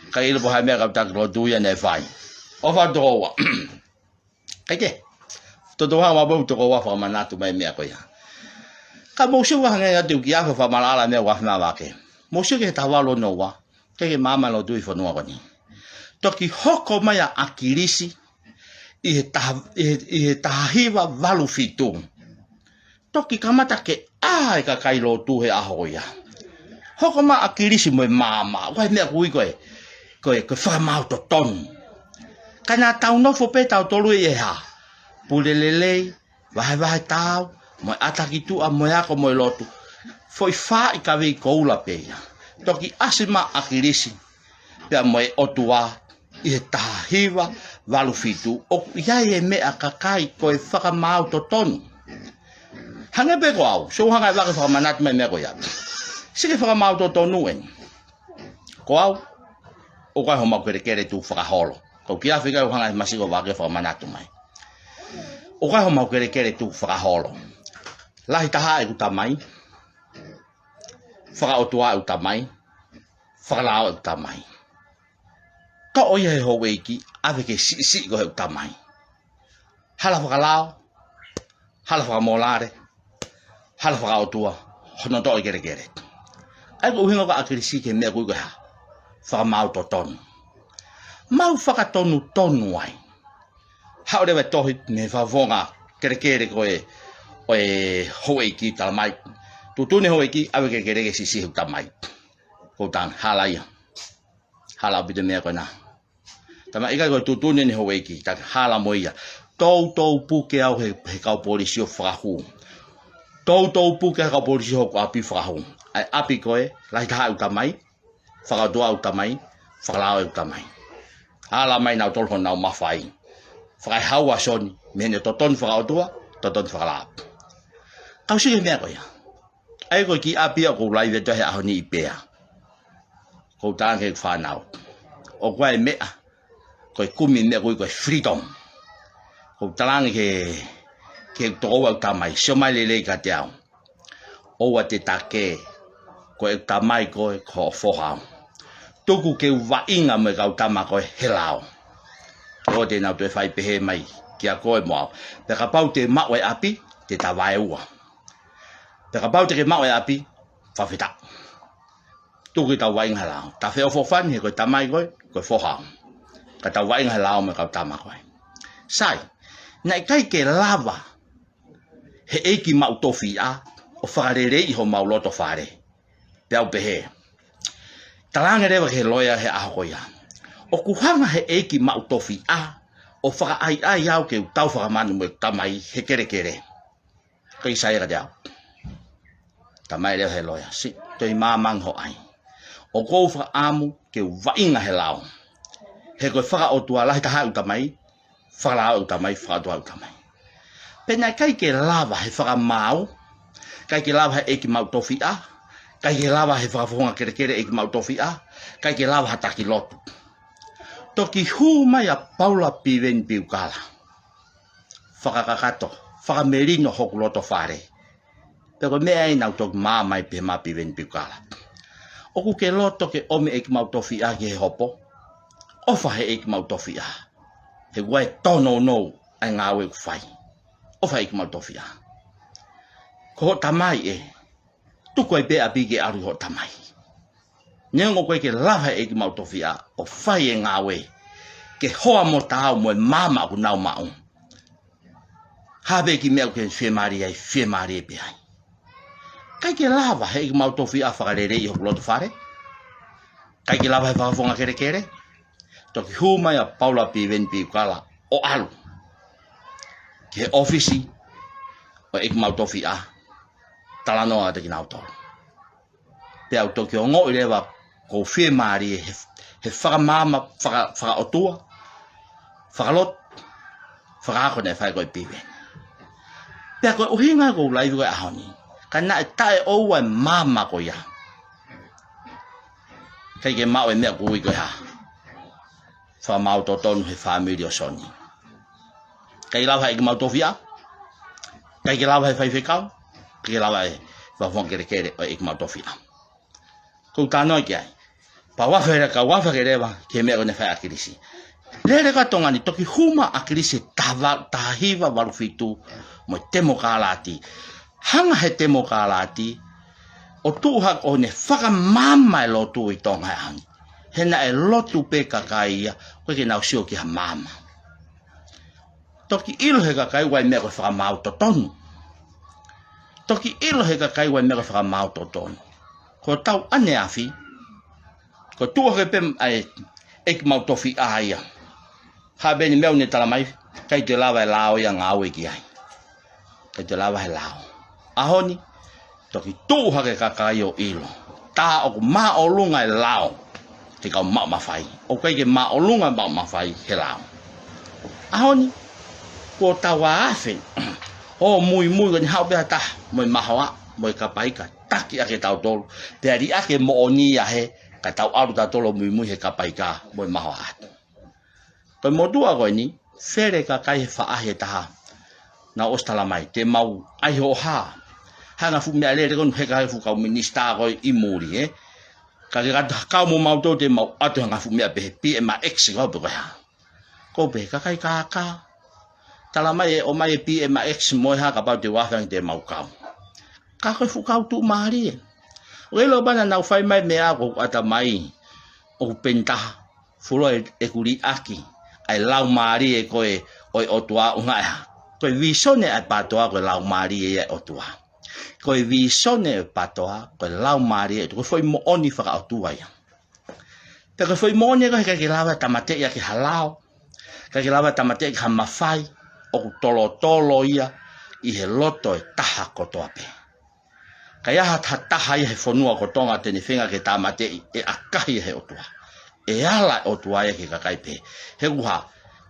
ʻikai ʻilo pe ko e hā e meʻa kau taki lotu ia naʻe fai. ʻOfa atu toko ua. Kae kehe, toutou hanga maʻu pē ʻeku tokoua fakamanatu mai e meʻa ko ia. Ka mou sio ʻoku hangē atu ʻeku kiʻi afe fakamaʻalaʻala e meʻa ʻoku afe mai Vake. Mou sio ki he taha valu ono ua, ʻikai ke maama e lotu ʻi fonua ko eni. Toki hoko mai ʻa ʻAkilisi, ʻi he taha, ʻi he, ʻi he taha hiva valu fitu. Toki kamata ke ʻā e kakai lotu he ʻaho ia. Hoko mai ʻa ʻAkilisi mo e maama, ʻoku ʻi ai e meʻa ʻoku ui ko e, ko e, ko e fakamaau totonu. Ka naʻa tau nofo pē tautolu ʻi he hā? Pule lelei, vahevahe taau, mo e ʻatā ki tuʻa, mo e ako, mo e lotu. Foʻi fā ʻi kavei koula pē ia. Toki ʻasi mai ʻa ʻAkilisi pea mo e ʻOtua ʻi he taha hiva valu fitu, ʻoku ʻi ai e meʻa kakai ko e fakamaau totonu. Hangē pē ko au, sio hanga ʻe vake fakamanatu mai meʻa ko ia. Sike fakamaau totonu eni. Ko au, ʻoku ʻi ai homau kelekele tuʻu fakaholo. Ko kia fika u hanga ʻe masi ko vake fakamanatu mai. ʻOku ʻi ai homau kelekele tuʻu fakaholo. Lahi taha ʻeku tamai, fakaʻotua ʻeku tamai, fakalao ʻeku tamai. Toʻo ia he houʻeiki, ʻave ke siʻisiʻi ko heʻeku tamai. Hala fakalao, hala fakamolale, hala fakaʻotua, hono toʻo e kelekele. ʻA ia ko e ʻuhinga ko ʻAkilisi ki he meʻa ʻoku ui ko e hā? Fakamaau totonu. Mau fakatonutonu ai. Haʻu leva e tohi mei he fakafofonga kelekele ko e, ʻo e houʻeiki, tala mai. Tuʻutuʻuni e houʻeiki, ʻave e kelekele ke siʻisiʻi heʻeku tamai. Ko e tangata hala ia. Hala ʻaupito e meʻa ko ena. Tala mai ʻikai ko e tuʻutuʻuni eni e houʻeiki, ta hala mo ia. Toutou puke au he, he kau polisi ʻo fakahū. Toutou puke he kau polisi hoku ʻapi fakahū. ʻA e ʻapi ko e, lahi taha ʻeku tamai, fakaʻotua ʻeku tamai, fakalao ʻeku tamai. Hala mai nautolu honau mafai. Fakaʻehaua Soni, mei heʻene totonu fakaʻotua, totonu fakalao. Kau sike meʻa ko ia. ʻA ia ko e kiʻi ʻapi ʻoku ou laive atu he ʻaho ni ʻi Pea. ʻOku ou talaange ki he fānau. ʻOku ʻi ai e meʻa, ko e kumi meʻa ʻoku ui ko e freedom. ʻOku ou talaange ki he, ki he tokoua ʻeku tamai, sio mai lelei kiate au. ʻOua te ta kē, ko ʻeku tamai koe, ko hoʻo foha au. Tuku ke u vaʻinga mo e kau tama ko ē he lao. Ko ʻete nau toe fai pehē mai kia koe mo au. Pea kapau te maʻu e ʻapi, te ta vaeua. Pea kapau te ke maʻu e ʻapi, fakafetaʻi. Tuku ke tau vaʻinga he lao. Ta feʻofoʻofani he ko e tamai koe, ko e foha au. Ka tau vaʻinga he lao mo e kau tama ko ē. Sai, naʻe ʻikai ke lava he ʻeiki maʻu tofiʻa ʻo fakaleleiʻi homau loto fale. Pea u pehē. Talaange leva ki he loea he ʻaho ko ia. ʻOku hanga he ʻeiki maʻu tofiʻa ʻo fakaʻaiʻai au ke u tau fakamanu mo e tamai he kelekele. Ko e sai ia kiate au. Tamai leva he loea. Siʻi, toe māmani hoʻo ʻai. ʻOku ou fakaʻamu ke u vaʻinga he lao. He ko e fakaʻotua lahi taha ʻeku tamai, fakalao ʻeku tamai, fakaʻotua ʻeku tamai. Pea naʻe ʻikai ke lava he fakamaau, ʻikai ke lava he ʻeiki maʻu tofiʻa, ʻikai ke lava he fakafofonga kelekele ʻeiki maʻu tofiʻa, ʻikai ke lava ha taki lotu. Toki hū mai ʻa Paula Piveni Piukala. Fakakakato, fakamelino hoku loto fale. Pea ko e meʻa ia naʻa ku toki māmani pē maʻa Piveni Piukala. ʻOku ke loto ke ʻomi ʻeiki maʻu tofiʻa ki he hopo? ʻOfa he ʻeiki maʻu tofiʻa. He ʻoku ʻi ai e tōnounou ʻa e ngāue ʻoku fai. ʻOfa he ʻeiki maʻu tofiʻa. Ko hoʻo tamai ē, tuku ai pē ʻapi ke ʻalu ʻi hoʻo tamai. Neongo ʻoku ʻikai ke lava he ʻeiki maʻu tofiʻa ʻo fai e ngāue ke hoa mo taau mo e maama ʻoku nau maʻu. Hā pē kiʻi meʻa ʻoku ke fiemālie ai, fiemālie pē ai. ʻIkai ke lava he ʻeiki maʻu tofiʻa fakaleleiʻi hoku loto fale. ʻIkai ke lava he fakafofonga kelekele. Toki hū mai ʻa Paula Piveni Piukala ʻo ʻalu ki he ʻōfisi ʻo e ʻeiki maʻu tofiʻa, talanoa atu kinautolu. Pea u toki ongoʻi leva ʻoku ou fiemālie he, he fakamaama, faka-, fakaʻotua, fakalotu, fakaako naʻe fai ko ē ʻe Piveni. Pea ko e ʻuhinga ʻoku ou laivi ko ē he ʻaho ni, ka naʻe taʻeʻoua e maama ko ia. ʻIkai ke maʻu e meʻa ʻoku ui ko e hā? Fakamaau totonu he fāmili ʻo Soni. ʻIkai lava he ʻeiki maʻu tofiʻa. ʻIkai ke lava he faifekau. ʻIkai ke lava he fakafofonga kelekele ʻo e ʻeiki maʻu tofiʻa. ʻOku ou talanoa ki ai. Pea u afe leva, ka u afe hake leva ki he meʻa ko ē naʻe fai ʻe ʻAkilisi. Lele ko ē ʻa Tonga ni, toki hū mai ʻa ʻAkilisi he taha, taha hiva valu fitu mo e temokālati. Hanga he temokālati ʻo tuʻu hake ʻo ne fakamaama e lotu ʻi Tonga he ʻaho ni. He naʻe lotu pē kakai ia, ʻoku ʻikai ke nau sio ki ha maama. Toki ʻilo he kakai ʻoku ʻi ai e meʻa ko e fakamaau totonu. Toki ʻilo he kakai ʻoku ʻi ai e meʻa ko e fakamaau totonu. Ko ʻetau ʻaneafi, ko e tuʻu hake pē ʻa e ʻEiki Mautofiʻa ia. Hā pē ʻene meʻa ʻoku ne talamai, ʻikai toe lava ʻe he lao ia ʻo ngāue ki ai. ʻIkai toe lava ʻe he lao. ʻAho ni, toki tuʻu hake e kakai ʻo ʻilo. Tā ʻoku māʻolunga e lao ki he kau maʻu mafai. ʻOku ʻikai ke māʻolunga e maʻu mafai he lao. ʻAho ni, kuo tau afe ʻo muimui, ko ʻene haʻu pē ha taha mo e mahoaʻa mo e kapaika, taki ʻaki kitautolu, pea liʻaki e moʻoni ia hē, ka tau ʻalu tautolu ʻo muimui he kapaika mo e mahoaʻa atu. Ko e motuʻa ko eni, fele e kakai he faʻahi ʻe taha. Naʻa nau ʻosi talamai, te mau ʻai hoʻo hā. Hanga e fuʻu meʻalele ko eni, heka e fuʻu kau minisitā ko ē ʻi muli, ē. Ka ke kata kau mo mautolu, te mau ʻoatu e hanga e fuʻu meʻa pehē, P M X ko ē pe ko e hā. Ko e pehē, kakai kākā. Talamai ʻe ʻomai e P M X mo e hā kapau te u afe ange te mau kau. Ka ko e fuʻu kau tuʻumālie. ʻOku ʻilo pē naʻa nau fai mai e meʻa ko ē ʻoku ʻata mai ʻoku peni taha. Fuoloa ʻeku liʻaki ʻa e laumālie ko ē ʻo e ʻOtua, ʻuhinga ʻe hā? Ko e vīsone ʻa e PATOA ko e laumālie ia ʻo e ʻOtua. Ko e vīsone ʻo e PATOA ko e laumālie ʻo e ʻOtua, ko e foʻi moʻoni fakaʻotua ia. Pea ko e foʻi moʻoni ia ko ē he ʻikai ke lava ʻo tāmateʻi ʻaki ha lao. ʻIkai ke lava ʻo tāmateʻi ʻaki ha mafai, ʻoku tolotolo ia ʻi he loto ʻo e taha kotoa pē. ʻIkai ha taha ia he fonua ko Tonga te ne feinga ke tāmateʻi, ʻe ʻakahi ʻe he ʻOtua. ʻE ala e ʻOtua ia ki he kakai pehē. He ʻuhinga,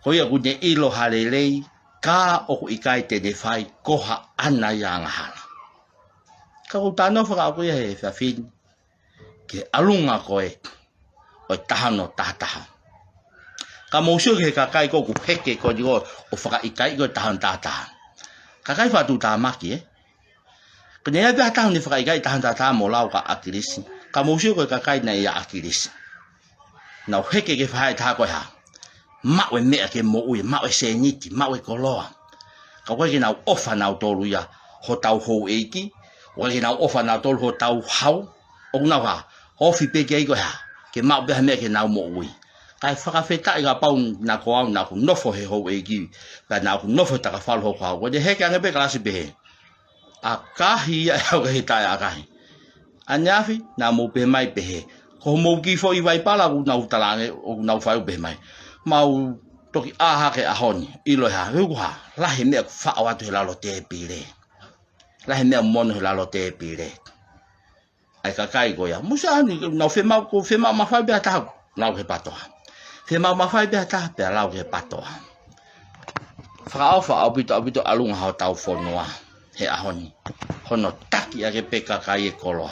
ko ia ʻoku ne ʻilo ha lelei, ka ʻoku ʻikai te ne fai, ko haʻana ia angahala. Ka ʻoku ou talanoa fakaʻoku ia he efiafi ni ki he ʻalunga ko ē ʻo e taha ono taha taha. Ka mou sio ki he kakai ko ē ʻoku heke ko eni ko ē ʻo fakaʻikaiʻi ko ē taha ono taha taha. Kakai fakatuʻutāmaki, ē. Ko eni ia pē ha taha ʻoku ne fakaʻikaiʻi taha ono taha taha mo lau kia ʻAkilisi. Ka mou sio ko e kakai naʻe ʻia ʻAkilisi. Nau heke ki he faʻahi ʻe taha ko e hā? Maʻu e meʻa ke moʻui, maʻu e sēniti, maʻu e koloa. Ka ʻoku ʻikai ke nau ʻofa nautolu ia hotau houʻeiki, ʻoku ʻikai ke nau ʻofa nautolu hotau hau, ʻoku nau hā, ofi pē ki ai ko e hā, ke maʻu pē ha meʻa ke nau moʻui. Kae fakafetaʻi kapau naʻa ko au naʻa ku nofo he houʻeiki, pea naʻa ku nofo he takafalu hoku hau. Ko ʻene heke ange pē kalasi pehē. ʻAkahi ia ʻe au, ʻikai ke taʻeʻakahi. ʻAneafi, naʻa mou pehē mai pehē. Ko hoʻomou kiʻi foʻi vaipala ʻoku nau talaange, ʻoku nau fai ʻo pehē mai. Mau toki ʻā hake he ʻaho ni, ʻilo e hā, he ʻoku hā, lahi e meʻa ʻoku faʻo atu he lalo tēpile. Lahi e meʻa ʻoku mono he lalo tēpile. ʻA e kakai ko ia. Mou sio ʻaho ni, nau fiemaʻu, ko e fiemaʻu mafai pē ha taha, lau ki he PATOA. Fiemaʻu mafai pē ha taha, pea lau ki he PATOA. Fakaʻofa ʻaupito, ʻaupito ʻalunga hotau fonua he ʻaho ni. Hono taki ʻaki pē kakai e koloa.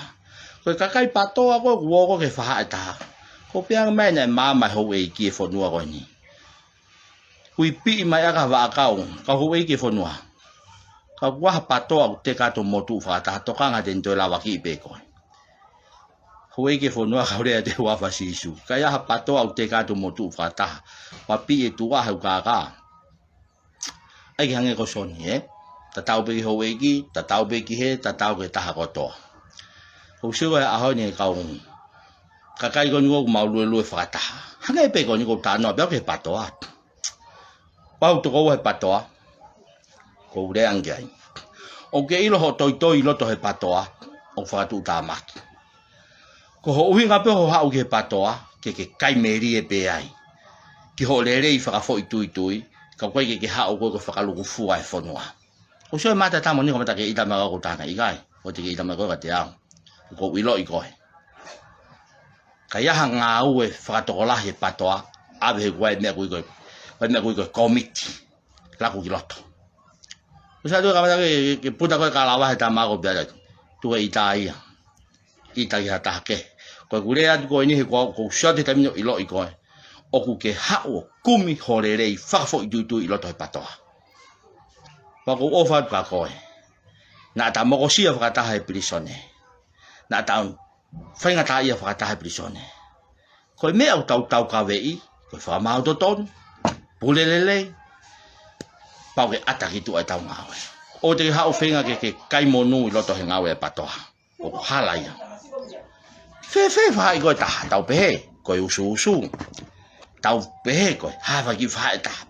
Ko e kakai PATOA ko ē ʻoku ō ko ē ki he faʻahi ʻe taha. Ko e pehē ange mai naʻe maama e houʻeiki e fonua ko eni. Kui piʻi mai ʻaki ha vaʻakau, kau houʻeiki e fonua. Ka ʻoku ʻi ai ha PATOA ʻoku teka atu motuʻu fakataha, tokanga te ne toe lavakiʻi pē koe. Houʻeiki e fonua, kau lea atu he huafa ʻo Sīsū. Ka ʻi ai ha PATOA ʻoku teka atu motuʻu fakataha, ʻoua piʻi e tuʻa he ʻoku kākā. ʻAi ke hangē ko Soni, ē? Tatau pē ki he houʻeiki, tatau pē ki hē, tatau ki he taha kotoa. Ko u sio he ʻaho ni he kau kakai ko eni ʻoku mau luelue fakataha. Hangē pē ko eni ʻoku ou talanoa pē au ki he PATOA. Pau toko ua he PATOA. Ko u lea ange ai. ʻOku ke ʻilo hoʻo toitoi ʻi loto he PATOA ʻoku fakatuʻutāmaki. Ko hoʻo ʻuhinga pē hoʻo haʻu ki he PATOA, ke ke kai melie pē ai. Ki hoʻo lelei fakafoʻituitui, ka ʻoku ʻikai ke ke haʻu koe ko e fakalukufua e fonua. Ko u sio he mata tamo ni ko mata ke ʻita mai ko tana ʻikai. Ko te ke ʻita mai ko ka te au. Ko u ʻiloʻi koe. Ka ʻi ai ha ngāue fakatokolahi e PATOA, ʻave he kuai meʻa kui koe. Kuai meʻa kui koe kōmiti. Laku ki loto. Ko sa tu ka mata ke, ke puta koe ka lava he tama ko pia. Tu e ʻita ia. ʻIta ki ha taha kehe. Ko e ku lea atu ko eni he ko u, ko u sio atu he taimi ni ʻo ʻiloʻi koe. ʻOku ke haʻu ʻo kumi hoʻo lelei fakafoʻituitui ʻi loto he PATOA. Pea ko u ʻofa atu kia koe. Naʻa ta mokosia fakataha he pilīsone. Naʻa ta faingataʻaʻia fakataha he pilīsone. Ko e meʻa ʻoku tau taukaveʻi, ko e fakamaau totonu, pule lelei, pau ke ʻata ki tuʻa ʻetau ngāue. ʻOua te ke haʻu ʻo feinga ke, ke kai monū ʻi loto he ngāue ʻa e PATOA. ʻOku hala ia. Fēfē faʻahi ko e taha, tau pehē, ko e usuusu. Tau pehē ko e hā faʻahi ki faʻahi ʻe taha.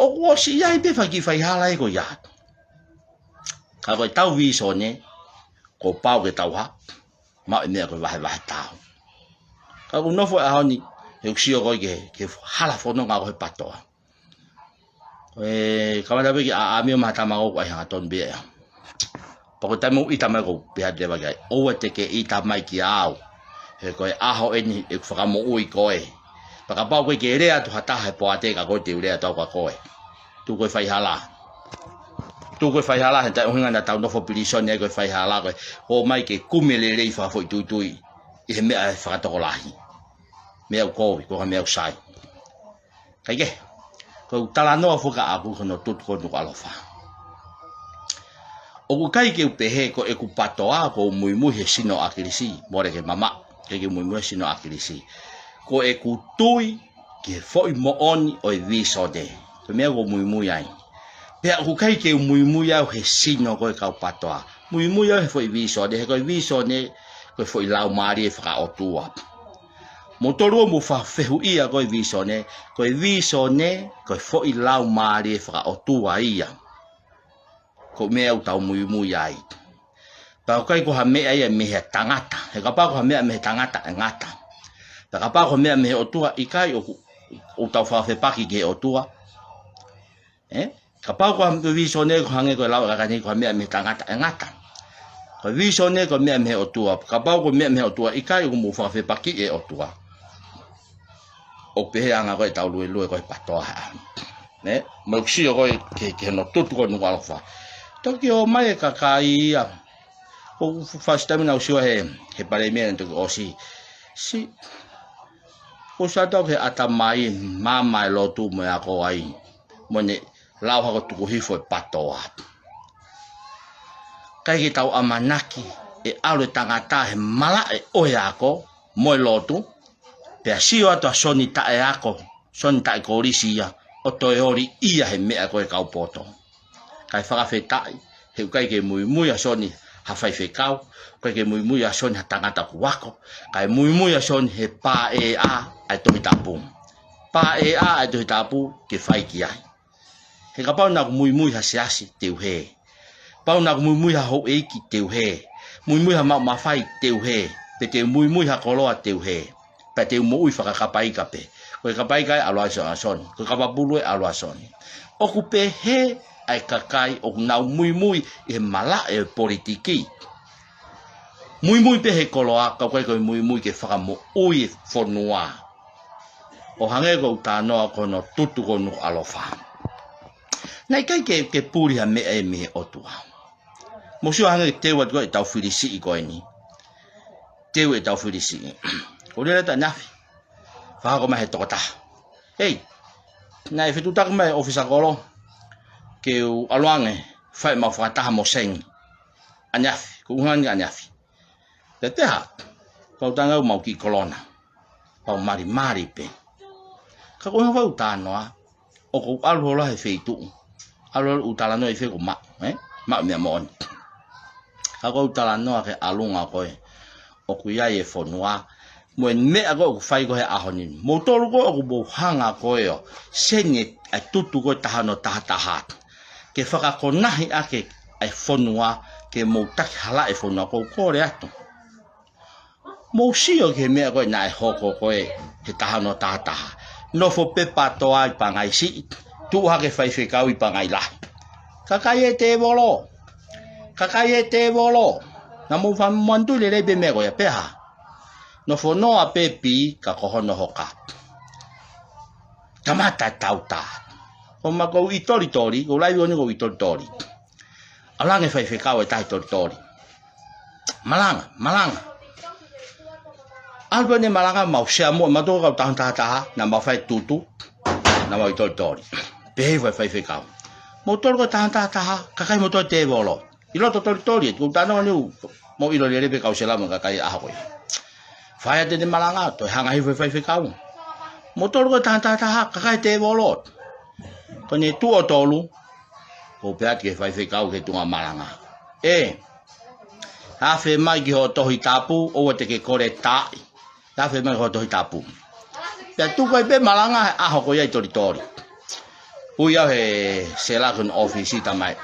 ʻOku ʻosi ʻi ai pē fai ki faihala ē ko ia. Ka ko e tau vīsone, kuo pau ke tau hā, maʻu e meʻa ko e vahevahe tau. Ka ʻoku nofo e ʻaho ni, he ʻoku sio ko ē ki he, ki he hala fononga ko ē he PATOA. Ko e kamata pē ki ʻAʻamio mo e tama ko ē ʻoku ʻi ai hangatonu pē ia. Pea ko e taimi ʻoku ʻita mai ʻoku ou pehē atu leva ki ai, ʻoua te ke ʻita mai kiate au. He ko e ʻaho eni ʻeku fakamoʻui koe. Pea kapau ko ē ke lea atu ha taha he poate ka ko e te u lea atu au kia koe. Tuku e faihala. Tuku e faihala, he taʻeʻuhinga naʻa tau nofo pilīsone ai ko e faihala ko ē. ʻOmai ke kumi e lelei fakafoʻituitui ʻi he meʻa ʻe fakatokolahi. Meʻa ʻoku kovi, ko e hā meʻa ʻoku sai. Kae kehe, ko ʻeku talanoa foki ʻaʻaku ko hono tutu ko ē Nukuʻalofa. ʻOku ʻikai ke u pehē ko ʻeku PATOA ʻoku ou muimui he sino ʻo ʻAkilisi, mole ke mamaʻo, ʻikai ke u muimui he sino ʻo ʻAkilisi. Ko ʻeku tui ki he foʻi moʻoni ʻo e vīsone. Ko e meʻa ʻoku ou muimui ai. Pea ʻoku ʻikai ke u muimui au he sino ko ē kau PATOA. Muimui au he foʻi vīsone, he ko e vīsone, ko e foʻi laumālie fakaʻotua. Mou tolu ʻo mou fa-, fehuʻia ko e vīsone, ko e vīsone, ko e foʻi laumālie fakaʻotua ia. Ko e meʻa ʻoku tau muimui ai. Pea ʻoku ʻikai ko ha meʻa ia mei he tangata. He kapau ko ha meʻa mei he tangata ʻe ngata. Pea kapau ko ha meʻa mei he ʻOtua ʻikai ʻoku, ʻoku tau fakafepaki ki he ʻOtua. Ē? Kapau ko ha vīsone ko e hangē ko e lau ʻa e kakai ni ko ha meʻa mei he tangata ʻe ngata. Ko e vīsone ko e meʻa mei he ʻOtua. Kapau ko e meʻa mei he ʻOtua ʻikai ʻoku mou fakafepaki e ʻOtua. ʻOku pehē anga ko ē ʻetau luelue ko ē he PATOA. Nē? Mo ʻeku sio ko ē ki he, ki hono tutu ko ē Nukuʻalofa. Toki ō mai e kakai ia. ʻOku f-, first time naʻa ku sio he, he palēmia naʻe toki ʻosi. Siʻi, ʻoku sio atu au ki he ʻatamai, maama e lotu mo e ako ai. Mo ʻene lau hako tuku hifo e PATOA. ʻIkai ke tau ʻamanaki ʻe ʻalu e tangata he malaʻe ʻo e ako mo e lotu, pea sio atu ʻa Soni taʻeako, Soni taʻekolisi ia, ʻo toe oli ia he meʻa ko ē kau poto. Kae fakafetaʻi, he ʻoku ʻikai ke muimui ʻa Soni ha faifekau, ʻoku ʻikai ke muimui ʻa Soni ha tangata kuo ako, kae muimui ʻa Soni he pā ʻea ʻa e Tohi Tapu. Pā ʻea ʻa e Tohi Tapu ke fai ki ai. He kapau naʻa ku muimui ha siasi te u hē. Kapau naʻa ku muimui ha houʻeiki te u hē. Muimui ha maʻu mafai te u hē. Pe te u muimui ha koloa te u hē. Pea te u moʻui fakakapaika pē. Ko e kapaika ʻe ʻalu ʻa Soni. Ko e kapa pulu ʻe ʻalu ʻa Soni. ʻOku pehē ʻa e kakai ʻoku nau muimui ʻi he malaʻe ʻo e politiki. Muimui pē he koloa, ka ʻoku ʻikai ko e muimui ke fakamoʻui e fonua. ʻO hangē ko ʻeku talanoa ko hono tutu ko ē Nukuʻalofa. Naʻe ʻikai ke, ke puli ha meʻa ia mei he ʻOtua. Mou sio hangē teu atu ko ē ʻetau fili siʻi ko eni. Teu ʻetau fili siʻi. Ko lele ta nafi. Fakahoko mai he tokotaha. Hei, naʻe fetuʻutaki mai ʻōfisa kolo. Ke u ʻalu ange, fai ʻemau fakataha mo Sengi. ʻAneafi, ko u hanga ni ʻaneafi. Pea te ha, kau tanga u mau ki kolona. Pau malimali pē. Ka ko e hā fau talanoa, ʻoku ou ʻalu holo he feituʻu. ʻAlu holo ʻo talanoa ʻi fē ko maʻu, ē? Maʻu meʻa moʻoni. Ka ko ʻeku talanoa ki he ʻalunga ko ē ʻoku ʻi ai e fonua. Mo e meʻa ko ē ʻoku fai ko ē he ʻaho ni. Mou tolu ko ē ʻoku mou hanga ko ē ʻo seni ʻa e tutu ko ē taha ono taha taha. Ke fakakonahi ʻaki ʻa e fonua ke mou taki halaʻi e fonua ʻoku ou kole atu. Mou sio ki he meʻa ko ē naʻe hoko ko ē he taha ono taha taha. Nofo pē PATOA ʻi Pangaisiʻi, tuʻu hake faifekau ʻi Pangailahi. Kakai e tēvolo. Kakai e tēvolo. Naʻa mou fa-, manatuʻi lelei pē meʻa ko ia pē hā. Nofo noa pē pī ka ko hono hoka. Kamata tauta. Ko ma ko u ʻi Tolitoli, ko u laivi ʻo ni ko u ʻi Tolitoli. ʻAlu ange faifekau ʻe taha ʻi Tolitoli. Malanga, malanga. ʻAlu pē ʻene malanga mau sea mo, mau tō kau taha ono taha taha, naʻa mau fai tutu, naʻa mau ʻi Tolitoli. Pehē hifo e faifekau. Mou tolu ko e taha ono taha taha, kakai mou tō e tēvolo. ʻI loto Tolitoli, ʻoku ou talanoa ni ʻoku mou ʻilo lelei pē kau sela mo e kakai ʻaho ko ē. Fai atu ʻene malanga, toe hanga hifo e faifekau. Mou tolu ko e taha ono taha taha, kakai e tēvolo. Ko ʻene tuʻo tolu, ko u pehē atu ki he faifekau ki he tuʻunga malanga. Ē, afe mai ki hoʻo Tohi Tapu, ʻoua te ke kole taʻi. Afe mai ki hoʻo Tohi Tapu. Pea tuku ai pē malanga he ʻaho ko ia ʻi Tolitoli. Ui au he sela ko eni ʻōfisi, talamai,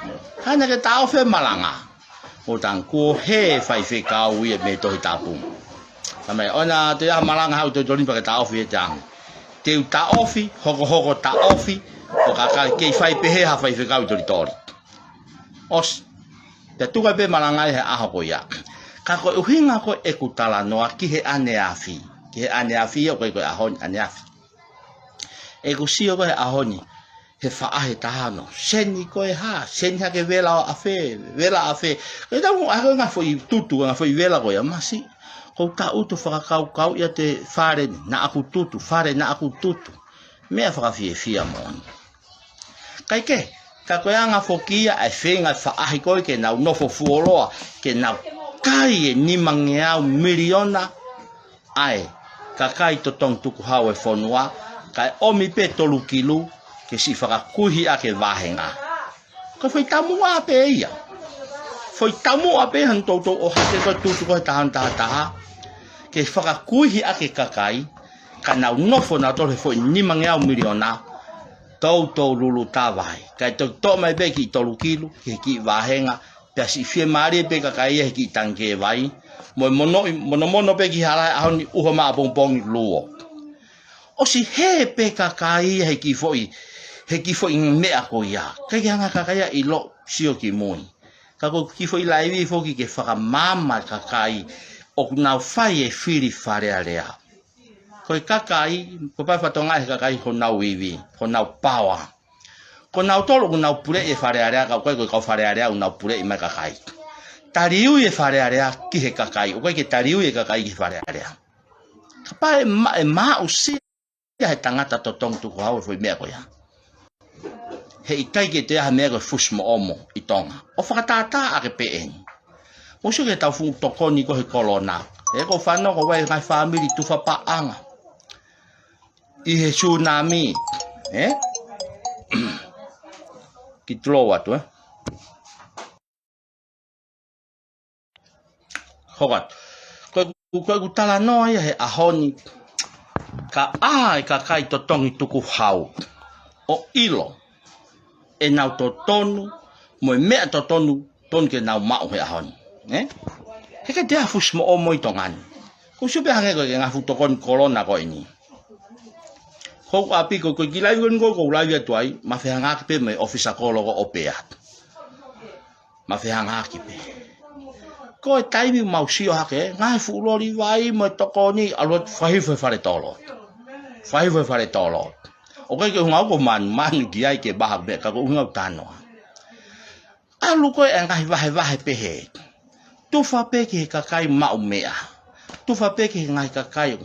hana ke taʻofi e malanga. ʻO tangutu he faifekau ia mei Tohi Tapu. Talamai, ʻoua naʻa toe ʻi ai ha malanga haʻu ʻi Tolitoli ni pea ke taʻofi e tangi. Te u taʻofi, hokohoko taʻofi, ʻo ka ʻikai kei fai pehē ha faifekau ʻi Tolitoli. ʻOsi, te tuku pē malanga ia he ʻaho ko ia. Ka ko e ʻuhinga ko ē ʻeku talanoa ki he ʻaneafi. Ki he ʻaneafi ia, ʻoku ʻikai ko e ʻaho ni, ʻaneafi. ʻEku sio ko ē he ʻaho ni, he faʻahi ʻe taha ʻoku seni ko ē ha, seni hake vela ʻo ʻafē, vela ʻafē. Ko e tau ʻa ko e ngaahi foʻi tutu, ngaahi foʻi vela ko ia, masiʻi. Ko u taʻutu fakakaukau ia te fale naʻa ku tutu, fale naʻa ku tutu. Meʻa fakafiefia moʻoni. Kae kehe, ka ko e anga foki ia ʻa e feinga e faʻahi ko ē ke nau nofo fuoloa, ke nau kai e nimangeau miliona ʻa e kakai totongi tukuhau e fonua, kae ʻomi pē tolu kilu ke siʻi fakakuihi ʻaki e vāhenga. Ko e foʻi taumuʻa pē ia. Foʻi taumuʻa pē hano toutou ʻohake ko e tutu ko ē he taha taha taha. Ke fakakuihi ʻaki e kakai, ka nau nofo nautolu he foʻi nimangeau miliona, toutou lulu tavahi. Kae toki toʻo mai pē kiʻi tolu kilu, ki he kiʻi vāhenga, pea siʻi fiemālie pē kakai ia he kiʻi tangikē vai. Mo e monoʻi, monomono pē ki hala he ʻaho ni, ʻuha mai ʻapongipongi luo. ʻOsi hē pē kakai ia he kiʻi foʻi, he kiʻi foʻi meʻa ko ia. ʻIkai ke hanga kakai ia ʻo ʻilo sio ki mui. Ka ko e kiʻi foʻi laivi foki ke fakamaama e kakai ʻoku nau fai e fili Fale Alea. Ko e kakai, ko e pau fatongia he kakai ko honau ivi, ko honau paoa. Ko nautolu ʻoku nau puleʻi e Fale Alea, ka ʻoku ʻikai ko e kau Fale Alea ʻoku nau puleʻi mai e kakai. Taliui e Fale Alea ki he kakai, ʻoku ʻikai ke taliui e kakai ki he Fale Alea. Kapau ʻe ma-, ʻe maʻu sia he tangata totongi tukuhau e foʻi meʻa ko ia. Heʻikai ke toe ʻi ai ha meʻa ko e fusimoʻomo ʻi Tonga. ʻO fakatātā ʻaki pē eni. Mou sio ki he tau fuʻu tokoni ko ē he kolona. ʻE ko fano ko vai ngaahi fāmili tufa paʻanga. ʻI he tsunami, ē? Kiʻi tulou atu, ē? Hoko atu. Ko e, ko ʻeku talanoa ia he ʻaho ni, ka ʻā e kakai totongi tukuhau ʻo ʻilo ʻenau totonu, mo e meʻa totonu, tonu ke nau maʻu he ʻaho ni. Ē? Heʻikai toe ʻi ai ha fusimoʻomo ʻi Tonga ni. Ko u sio pē hangē ko e ngaahi fuʻu tokoni kolona ko eni. Ko u ʻapi ko, ko e kiʻi laivi ko eni ko, ko u laivi atu ai, ma fehangahangai pē mo e ʻōfisa kolo ko ʻOpea. Ma fehangahangai pē. Ko e taimi mau sio hake, ngaahi fuʻu loli vai mo e tokoni, ʻalu atu fakahifo he fale tolo. Fakahifo he fale tolo. ʻOku ʻikai ke u hangē au ko e manumanu ki ai ke maha meʻa, ka ko e ʻuhinga ʻeku talanoa. ʻAlu ko ē ngaahi vahevahe pehē. Tufa pē ki he kakai maʻu meʻa. Tufa pē ki he ngaahi kakai.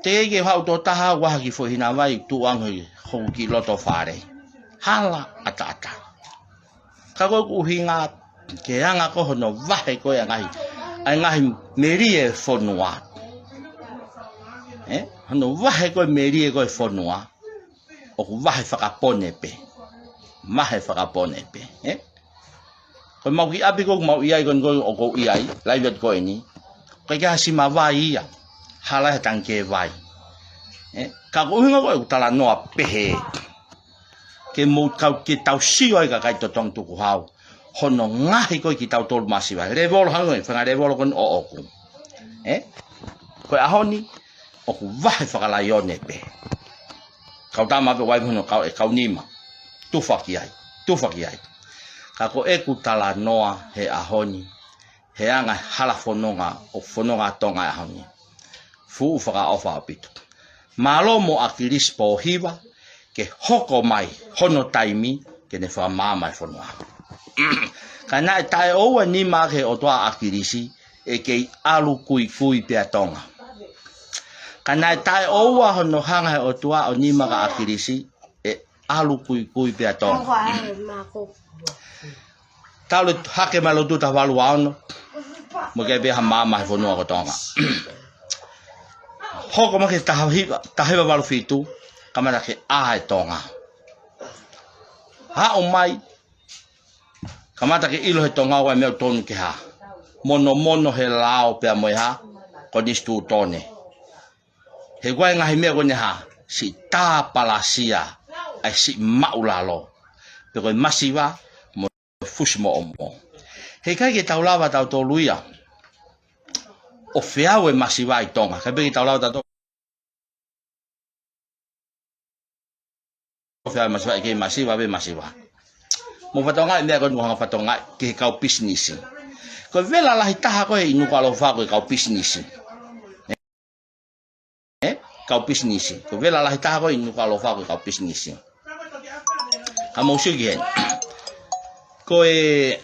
Teʻeki ke haʻu tō taha ʻo vaha ki he foʻi hina vai tuʻu ange hoku kiʻi loto fale. Hala ʻataʻatā. Ka ko ʻeku ʻuhinga ke anga ko hono vahe ko ē ngaahi, ʻa e ngaahi melie e fonua. Ē? Hono vahe ko ē melie ko ē fonua. ʻOku vahe fakapone pē. Vahe fakapone pē. Ē? Ko e mau kiʻi ʻapi ko ē mau ʻi ai ko eni ko ē ʻoku ou ʻi ai, laivi atu ko eni. ʻOku ʻikai ke ʻi ai ha sima vai ia. Hala he tangikē vai. Ē? Ka ko e ʻuhinga ko ē ʻeku talanoa pehē. Ke mou kau ke tau sio ai kakai totongi tukuhau. Hono ngaohi ko ē kitautolu masiva. Lēvolo hangē, fanga lēvolo ko eni ʻoʻoku. Ē? Ko e ʻaho ni, ʻoku vahe fakalaione pē. Kau tama pē waimu hono kau ʻe kau nima. Tufa ki ai, tufa ki ai. Ka ko ʻeku talanoa he ʻaho ni, he anga e hala fononga ʻo fononga Tonga he ʻaho ni. Fuʻu fakaʻofa ʻaupito. Mālō mo ʻAkilisi Pōhiva, ke hoko mai hono taimi, ke ne fakamaama e fonua. Ka naʻe taʻeʻoua nima ki he ʻOtua ʻa ʻAkilisi, ʻe kei ʻalu kuikui pē ʻa Tonga. Ka naʻe taʻeʻoua hono hanga he ʻOtua ʻo nima kia ʻAkilisi, ʻe ʻalu kuikui pē ʻa Tonga. Tau le hake mai lotu taha valu ua ono, mo ke pē ha maama he fonua ko Tonga. Hoko mai ki he taha hiva, taha hiva valu fitu, kamata ke ʻā e Tonga. Haʻu mai, kamata ke ʻilo he Tonga ʻoku ʻi ai e meʻa ʻoku tonu ke hā. Monomono he lao pea mo e hā, konisitūtone. He ʻoku ʻi ai e ngaahi meʻa ko eni hā, siʻi tāpalasia. ʻa e siʻi maʻulalo. Pe ko e masiva mo e fusi moʻomoʻo. Heʻikai ke tau lava tautolu ia ʻo feau e masiva ʻi Tonga. ʻIkai pē ke tau lava tautolu ʻo feau e masiva, ʻe kei masiva pē masiva. Mou fakatokangaʻi e meʻa ko eni ʻoku hanga ʻo fakatokangaʻi ki he kau pisinisi. Ko e vela lahi taha ko ē ʻi Nukuʻalofa ko e kau pisinisi. Ē? Kau pisinisi. Ko e vela lahi taha ko ē ʻi Nukuʻalofa ko e kau pisinisi. Ka mou sio ki heni. Ko e,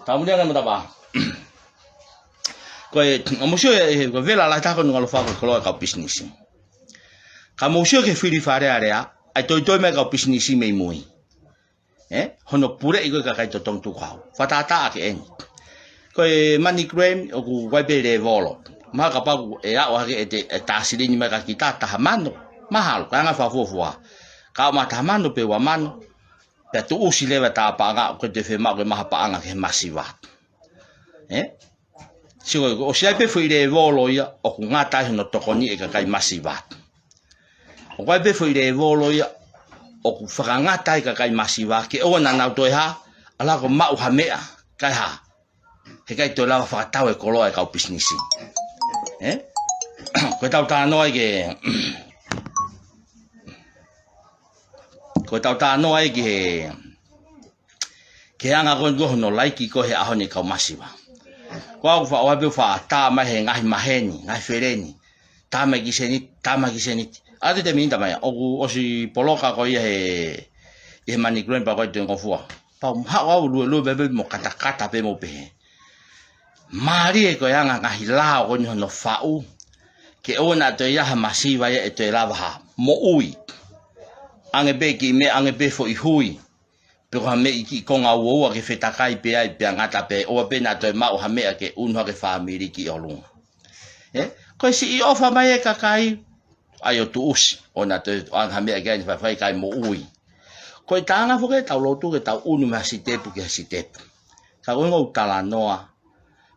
taumuʻa ange mo tapa. Ko e, ka mou sio e, ko e vela lahi taha ko ē ʻi Nukuʻalofa ko e koloa e kau pisinisi. Ka mou sio ki he fili Fale Alea, ʻa e toitoi mai e kau pisinisi mei mui. Ē? Hono puleʻi ko ē e kakai totongi tukuhau. Fakatātā ʻaki eni. Ko e MoneyGram ʻoku ʻikai pē lēvolo. Mahalo kapau ʻe aʻu hake ʻete, ʻe tā silini mai kia kita taha mano. Mahalo, ka anga fakafuofua. Ka ʻomai taha mano pe ua mano. Pea tuʻusi leva tā paʻanga, ʻoku ʻikai te fiemaʻu ke maʻu ha paʻanga ki he masiva. Ē? Sio, ʻosi ʻi ai pē foʻi lēvolo ia, ʻoku ngata ai hono tokoniʻi e kakai masiva. ʻOku ʻi ai pē foʻi lēvolo ia, ʻoku fakangata ai e kakai masiva, ke ʻoua naʻa nau toe hā, ʻalu ʻo maʻu ha meʻa, kae hā. Heʻikai toe lava fakatau e koloa e kau pisinisi. Ē? Ko ʻetau talanoa ia ki he, ko ʻetau talanoa ia ki he, ki he anga ko ē hono laiki ko ē he ʻaho ni e kau masiva. Ko au ʻoku faʻa ʻoatu pē ʻo faʻa tā mai he ngaahi maheni, ngaahi feleni. Tā mai ki seniti, tā mai ki seniti. ʻAtu te minita mai, ʻoku ʻosi poloka ko ia he, he MoneyGram pea ko e tuʻungofua. Pea u haʻu au ʻo luelue pē pea mo katakata pē mo pehē. Mālie ko e anga e ngaahi lao ko eni hono faʻu. Ke ʻoua naʻa toe ʻi ai ha masiva ia ʻe toe lava ha moʻui. Ange pē kiʻi meʻa, ange pē foʻi hui. Pe ko ha meʻa kiʻi konga uaua ke fetakai pē ai pea ngata pē, ʻoua pē naʻa toe maʻu ha meʻa ke unu hake e fāmili ki ʻolunga. Ē? Ko e siʻi ʻofa mai e kakai, ʻai ʻo tuʻusi, ʻoua naʻa toe ʻoange ha meʻa ke ʻai ni faifai kae moʻui. Ko e taʻanga foki ʻetau lotu ke tau unu mei ha sitepu ki ha sitepu. Ka ko e ʻuhinga ʻoku ou talanoa,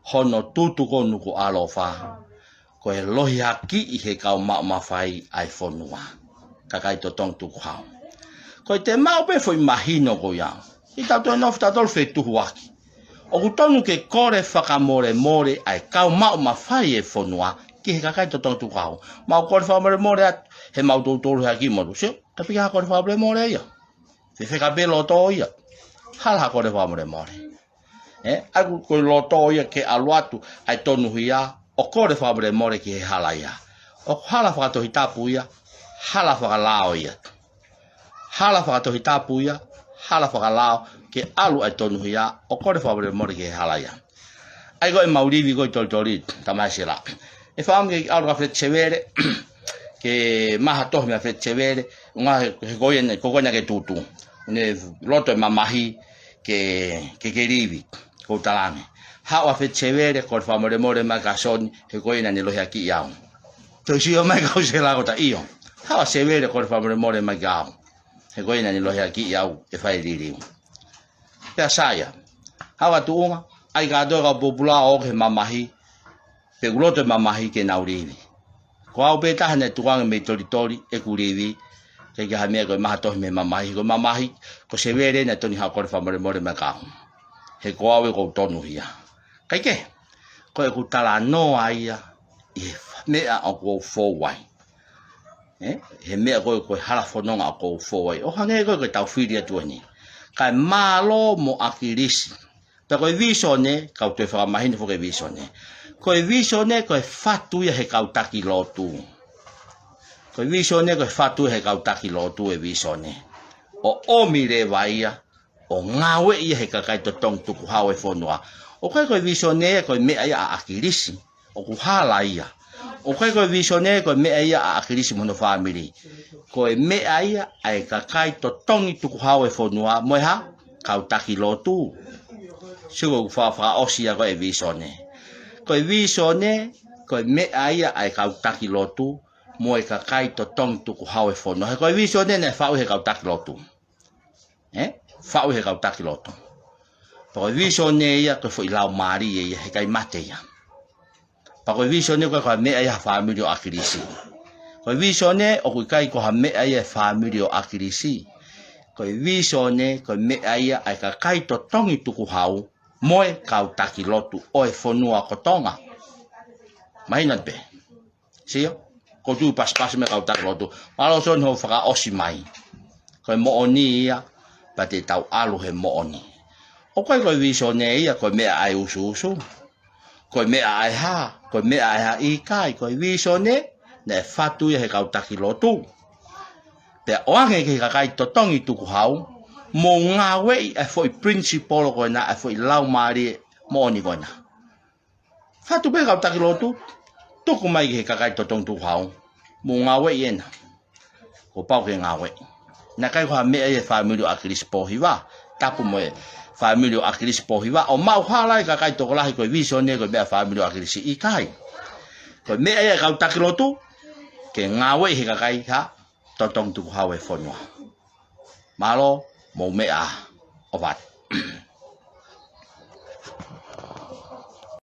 hono tutu ko ē ʻo Nukuʻalofa. Ko e lohiakiʻi he kau maʻu mafai ʻa e fonua. Kakai totongi tukuhau. Ko e te maʻu pē foʻi mahino ko ia. ʻI tautolu ʻe nofo tautolu fetuhuaki. ʻOku tonu ke kole fakamolemole ʻa e kau maʻu mafai e fonua ki he kakai totongi tukuhau. Mau kole fakamolemole atu he mau toutou lohiakiʻi mo lu. Sio, tapi ka kole fakamolemole ia. Fefeka pē loto ia. Hala ha kole fakamolemole. Ē, ʻa ia ko e loto ia ke ʻalu atu ʻa e tonuhia ʻo kole fakamolemole ki he hala ia. ʻOku hala fakatohitapu ia, hala fakalao ia. Hala fakatohitapu ia, hala fakalao ke ʻalu ʻa e tonuhia ʻo kole fakamolemole ki he hala ia. ʻA ia ko e mau livi ko ē ʻi Tolitoli, tamai sela. ʻE fakaʻamu ke ʻalu kia Feti Sevele, ke maʻu ha tohi meia Feti Sevele, ʻuhinga he, he ko ia naʻe, ko ia naʻe tutu. Ne loto e mamahi, ke, ke, ke livi, ʻoku ou talaange. Haʻu ʻa Feti Sevele, kole fakamolemole mai kia Soni, he ko ia naʻa ne lohiakiʻi au. Toe sio mai kau sela ko ta ʻio. Haʻu ʻa Sevele, kole fakamolemole mai kia au. He ko ia naʻa ne lohiakiʻi au, ʻe fai liliu. Pea sai ia. Haʻu ʻa Tuʻunga, ʻai kātoa e kau pōpula ʻo ʻoku he mamahi, pe ʻoku loto e mamahi ke nau livi. Ko au pē taha naʻe tukuange mei Tolitoli ʻeku livi, ʻikai ke ʻi ai ha meʻa ko e maʻu ha tohi mei he mamahi, ko e mamahi, ko Sevele naʻe tonu haʻu ʻo kole fakamolemole mai kia au. He ko au ʻoku ou tonuhia. Kae kehe, ko ʻeku talanoa ia, ʻi he fa-, meʻa ʻoku ou fou ai. Ē? He meʻa ko ē ko e hala fononga ʻoku ou fou ai. ʻO hangē ko ē ko ʻetau fili atu eni. Kae mālō mo ʻAkilisi. Pea ko e visone, kau toe fakamahino foki e visone. Ko e visone, ko e fatu ia he kau taki lotu. Ko e visone, ko e fatu ia he kau taki lotu e visone. ʻO ʻomi leva ia, ʻo ngāueʻi ia he kakai totongi tukuhau e fonua. ʻOku ʻikai ko e visone ia, ko e meʻa ia ʻa ʻAkilisi. ʻOku hala ia. ʻOku ʻikai ko e visone, ko e meʻa ia ʻa ʻAkilisi mo hono fāmili. Ko e meʻa ia ʻa e kakai totongi tukuhau e fonua, mo e hā, kau taki lotu. Sio ʻoku fa-, fakaʻosi ia ko e visone. Ko e visone, ko e meʻa ia ʻa e kau taki lotu, mo e kakai totongi tukuhau e fonua. He ko e visone naʻe faʻu he kau taki lotu. Ē? Faʻu he kau taki lotu. Pea ko e visone ia ko e foʻi laumālie ia, heʻikai mate ia. Pea ko e vīsone ʻoku ʻikai ko ha meʻa ia ʻa e fāmili ʻo ʻAkilisi. Ko e vīsone ʻoku ʻikai ko ha meʻa ia ʻa e fāmili ʻo ʻAkilisi. Ko e vīsone, ko e meʻa ia ʻa e kakai totongi tukuhau mo e kau taki lotu ʻo e fonua ko Tonga. Mahino pē. Sio? Ko e tuʻu pasipasi mo e kau taki lotu. Mālō Sione hoʻo fakaʻosi mai. Ko e moʻoni ia, pea te tau ʻalu he moʻoni. ʻOku ʻikai ko e vīsone ia, ko e meʻa ʻa e ʻusuʻusu. Ko e meʻa ʻa e hā, ko e meʻa ʻa e hā, ʻikai, ko e vīsone, naʻe fatu ia he kau taki lotu. Pea ʻoange ki he kakai totongi tukuhau, mou ngāueʻi ʻa e foʻi principle ko ena, ʻa e foʻi laumālie moʻoni ko ena. Fatu pē kau taki lotu, tuku mai ki he kakai totongi tukuhau, mou ngāueʻi ena. Kuo pau ke ngāueʻi. Naʻe ʻikai ko ha meʻa ia ʻa e fāmili ʻo ʻAkilisi Pōhiva, tapu mo e fāmili ʻo ʻAkilisi Pōhiva, ʻo maʻu hala ʻe he kakai tokolahi ko e vīsone ko e meʻa ʻa e fāmili ʻo ʻAkilisi, ʻikai. Ko e meʻa ia ʻa e kau taki lotu, ke ngāueʻi he kakai ha totongi tukuhau ʻo e fonua. Mālō, mou meʻa ā, ʻofa atu.